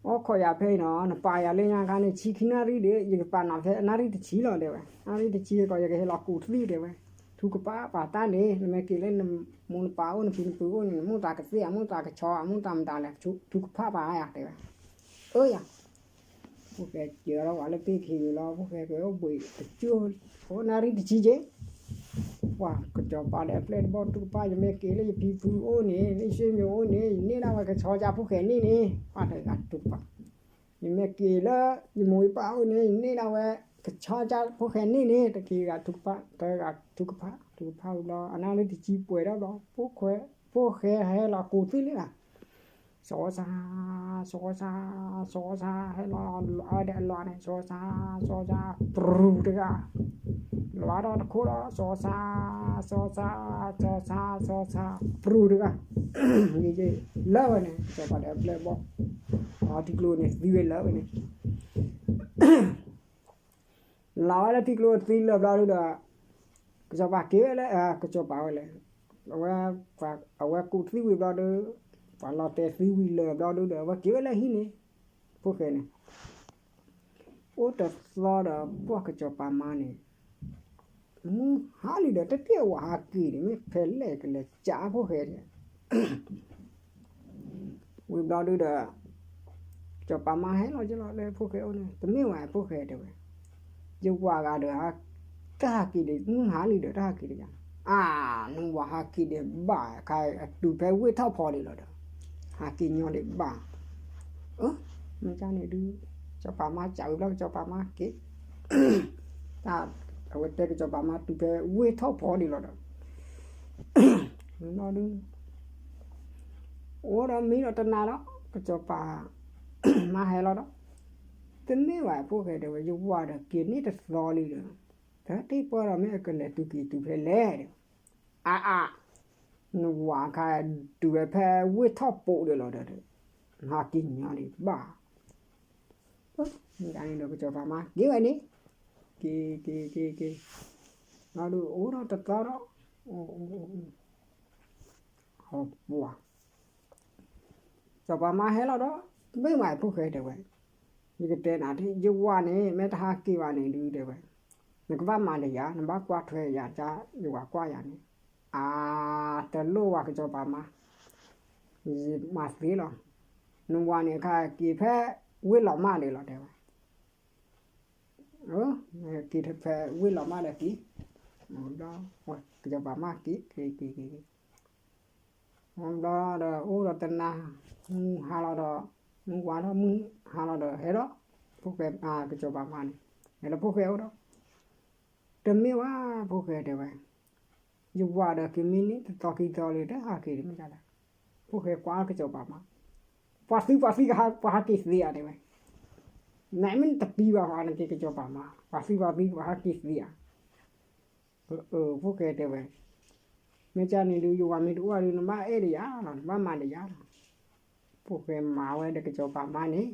အိၣ်ခိးယၤဖဲအံၤနီၤ နပာ်ယၤလၢညါခါန့ၣ် ဆံခံနၣ်ရံၣ်ဒီး ယကပာ်နၤဖဲအနၣ်ရံၣ်တဆံလီၤ တဲဝဲ နၣ်ရံၣ်တဆံကီး ယကဟဲလီၤကူးသံၣ် တဲဝဲ ထုကဖၣ်ပာ်တၢ်န့ၣ် နမ့ၢ်က့ၤလၢနမိၢ်နပၢ်အိၣ် နဖံနဖုအိၣ်န့ၣ် နမိၢ်သးကသ့ၣ် အမိၢ်သးကဆီ အမိၢ်သးမတၤလဲၣ် ထုကဖၣ်ပာ်ယၤ တဲဝဲ အၢယၤ ဖိၣ်ဃဲစၢၤထီၣ်ဝဲလၢသ့ၣ်ခံဂ့ၤလီၤ, ဖိၣ်ဃဲကအိၣ်ဘှံးတကၠိၢ်, အိၣ်နၣ်ရံၣ်တဆံက့, ပှၤကစီၤပၤဒီးအပျဲၢ်တဘီၣ်ထုကဖၣ်, ယမ့ၢ်က့ၤလၢယဖံဖုအိၣ်န့ၣ်, လၢယဆွေမျိုးအိၣ်န့ၣ်, ယန့ၢ်ဒၣ်ဝဲကဆီကၢ်ဖိၣ်ဃဲန့ၣ်န့ၣ်, ပှၤတဂၤထုကဖၣ်. ယမ့ၢ်က့ၤလၢယမိၢ်ယပၢ်အိၣ်န့ၣ်, ယန့ၢ်ဒၣ်ဝဲကဆီကၢ်ဖိၣ်ဃဲန့ၣ်န့ၣ်, တက့ၤဂၤထုကဖၣ်, တဂၤထုကဖၣ်, ထုကဖၣ်ဝံၤဘျီ, အနၣ်ရံၣ်တဆံပှဲၤထီၣ်ဘျီ, ဖိၣ်ဃဲ, ဖိၣ်ဃဲဟဲလီၤကိးသ့ၣ်လံလၢ စီၤစါ, စီၤစါ, စီၤစါ, ဟဲလီၤ, လီၤဒီးအလီၢ်န့ၣ်, စီၤစါ, စီၤစါ, ပြူၤတဂၤ, လီၤဒီးတခိၣ်ဒီး, စီၤစါ, စီၤစါ, စီၤစါ, စီၤစါ, ပြူၤတဂၤ, ယယလၢဝဲန့ၣ်, စီၤပၤဒီးအပျဲၢ်တဘီၣ်, အထံကျိန့ၣ်သံဝဲလၢဝဲန့ၣ် လီၤဝဲလၢထံကျိသံလၢာ်ဘျီဒုဒီး, ကစီၤပၤက့ၤဝဲလၢ, ကစီၤပၤဝဲလဲၣ်, အဝဲ, အဝဲကိးသံဝံၤဘျီဒု, ပှၤလီၤတဲာ်သံဝံၤလၢာ်ဘျီဒုဒီး အဝဲက့ၤဝဲလၢဟံၣ်န့ၣ်, ဖိၣ်ဃဲန့ၣ်, အိၣ်တသီဒီးပှၢ်ကစီၤပၤမါန့ၣ်, မုၢ်ဟါလံဒီး တကဲဝဲဟးက့ၤန့ၣ် မ့ၢ်ဖဲလဲၣ်ကလဲၤကးဖိၣ်ဃဲန့ၣ် ဝံၤဘျီဒုဒီး, ကစီၤပၤမါဟဲလီၤက့ၤလီၤလၢဖိၣ်ဃဲအိၣ်န့ၣ်, တမ့ၢ်ဝဲဖိၣ်ဃဲတဲဝဲ, ယဝၤဂၤဒီး, တၢ်ဟးက့ၤဒီး မုၢ်ဟါလံဒီး တၢ်ဟးက့ၤဒီးယၤ, အါ, နဝၤဟးက့ၤဒီးဘၣ်ခါ အတုၤဖဲဝ့ၢ်ထီၣ်ဖီဒံးလီၤဒီး, ဟးက့ၤညီဒံးဘၣ်, အၢ, မ့ၢ်ကန့ၣ်ဒု, ကစီၤပၤမါစံးဝံၤဘျီ ကစီၤပၤမါက့ၤ တၢ်, အဝဲတဲကစီၤပၤမါတုၤဖဲဝ့ၢ်ထီၣ်ဖီဒံးလီၤဒီး, ဘျီဒု, အိၣ်ဒီးမံဒီးတနၤဒီး ကစီၤပၤမါဟဲလီၤဒီး, တမ့ၢ်ဘၣ်ဖိၣ်ဃဲတဲဝဲ ယဝၤဒီးက့ၤန့ၢ်တသီလံဒီး, တၢ်တ့ၢ်ပှၢ်ဒီးမ့ၢ်အကလဲၤတုၤက့ၤတုၤဖဲလဲၣ်ဒီး, အါအါ, နဝၤခါတုၤဝဲဖဲဝ့ၢ်ထီၣ်ပိးဒံးလီၤဒီး, နဟးက့ၤညီဒံးဘၣ် မ့ၢ်ကန့ၣ်ဒီး ကစီၤပၤမါက့ၤဝဲန့ၣ်, က့ၤက့ၤက့ၤက့ၤ, ဘျီဒုအိၣ်ဒီးတသီဒီး, ဟီပှၤ, ကစီၤပၤမါဟဲလီၤဒီး, မ့ၢ်ဝဲဖိၣ်ဃဲတဲဝဲ, ယကတဲနၤဒ် ယဝၤန့ၣ် မ့ၢ်တဟးက့ၤဘၣ်န့ၣ်ဒုတဲဝဲ, နကဘၣ်မၤဒီးယၤ နဘၣ်ကွၢ်ထွဲယၤ ကယဝၤကွၢ်ယၤန့ၣ်, အါ, တလိၣ်ဝဲကစီၤပၤမါ, ယမၤသ့လီၤ, နဝၤန့ၣ်ခါက့ၤဖဲဝ့ၢ်လီၤမၢ်ဒံးလီၤ တဲဝဲ, က့ၤဖဲဝ့ၢ်လီၤမၢ်ဒီးက့ၤ, ကစီၤပၤမါက့ၤက့ၤက့ၤက့ၤက့ၤ, ဘျီဒီးအိၣ်ဒီးတနၤ, မုၢ်ဟါလီၤဒီး, မုၢ်ဝါထီၣ်မုၢ်ဟါလီၤဒီးဟဲဒီး, ဖိၣ်ဃဲ, ကစီၤပၤမါန့ၣ်, ဟဲလၢဖိၣ်ဃဲအိၣ်ဒီး, တမ့ၢ်ဝဲ, ဖိၣ်ဃဲတဲဝဲ, ယဝၤဒီးက့ၤမံန့ၣ် တသီခံသီလံ တဟးက့ၤဒံးမ့ၢ်ဒ်လဲၣ်, ဖိၣ်ဃဲကွၢ်ကစီၤပၤမါ, ပှၤသံပှၤသံကဟး ပှၤဟးက့ၤသ့ဧါတဲဝဲ, နမ့ၢ်တပံၤဘၣ်ဟီ နက့ၤကစီၤပၤမါ ပှၤသံပှၤသံကဟးက့ၤသ့ဧါ အၢ ဖိၣ်ဃဲတဲဝဲ, မ့ၢ်ကန့ၣ်ဒုး ယဝၤမ့ၢ်တအိၣ်ဒုး နဘၣ်အဲၣ်ဒီးယၤလီၤ နဘၣ်မၤဒီးယၤလီၤ. ဖိၣ်ဃဲမၤဝဲဒီးကစီၤပၤမါန့ၣ်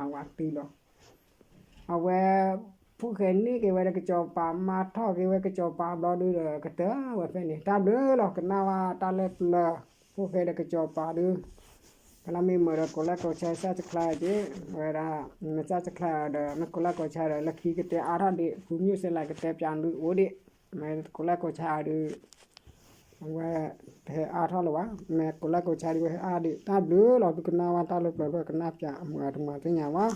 အဝၤသံလီၤ. အဝဲ ဖိၣ်ဃဲန့ၢ်က့ၤဝဲဒီးကစီၤပၤမါ ထီၣ်က့ၤဝဲကစီၤပၤဘျီဒုးဒီး ကတၢၢ်ဝဲဖဲန့ၣ် တၢ်ဘျုးလီၤ ကနၣ်ဝဲတၢ်လၢပျၢၤ ဖိၣ်ဃဲဒီးကစီၤပၤဒုး ကနၣ်မ့ၢ်မုာ်ဒီး ကိးlikeကိးshare subscribeက့ၤ ဝဲဒၣ် မ့ၢ်subscribeဒီး မ့ၢ်ကိးlikeကိးshareဒီး လၢခံကတဲအါထီၣ်ဒံး ဖုမုၢ်စဲလးကတဲပၠးဒုးအိၣ်ဒံး မ့ၢ်ကိးlikeကိးshareဒုး အဝဲ တဟဲအါထီၣ်လၢၤဘၣ် မ့ၢ်ကိးlikeကိးshareဒုး ဝဲဟဲအါဒံး တၢ်ဘျုးလီၤ သုကနၣ်ဝဲတၢ်လၢပျၢၤ ကနၣ်ပၠးအမုာ်အတမုာ်သ့ၣ်ညါဘၣ်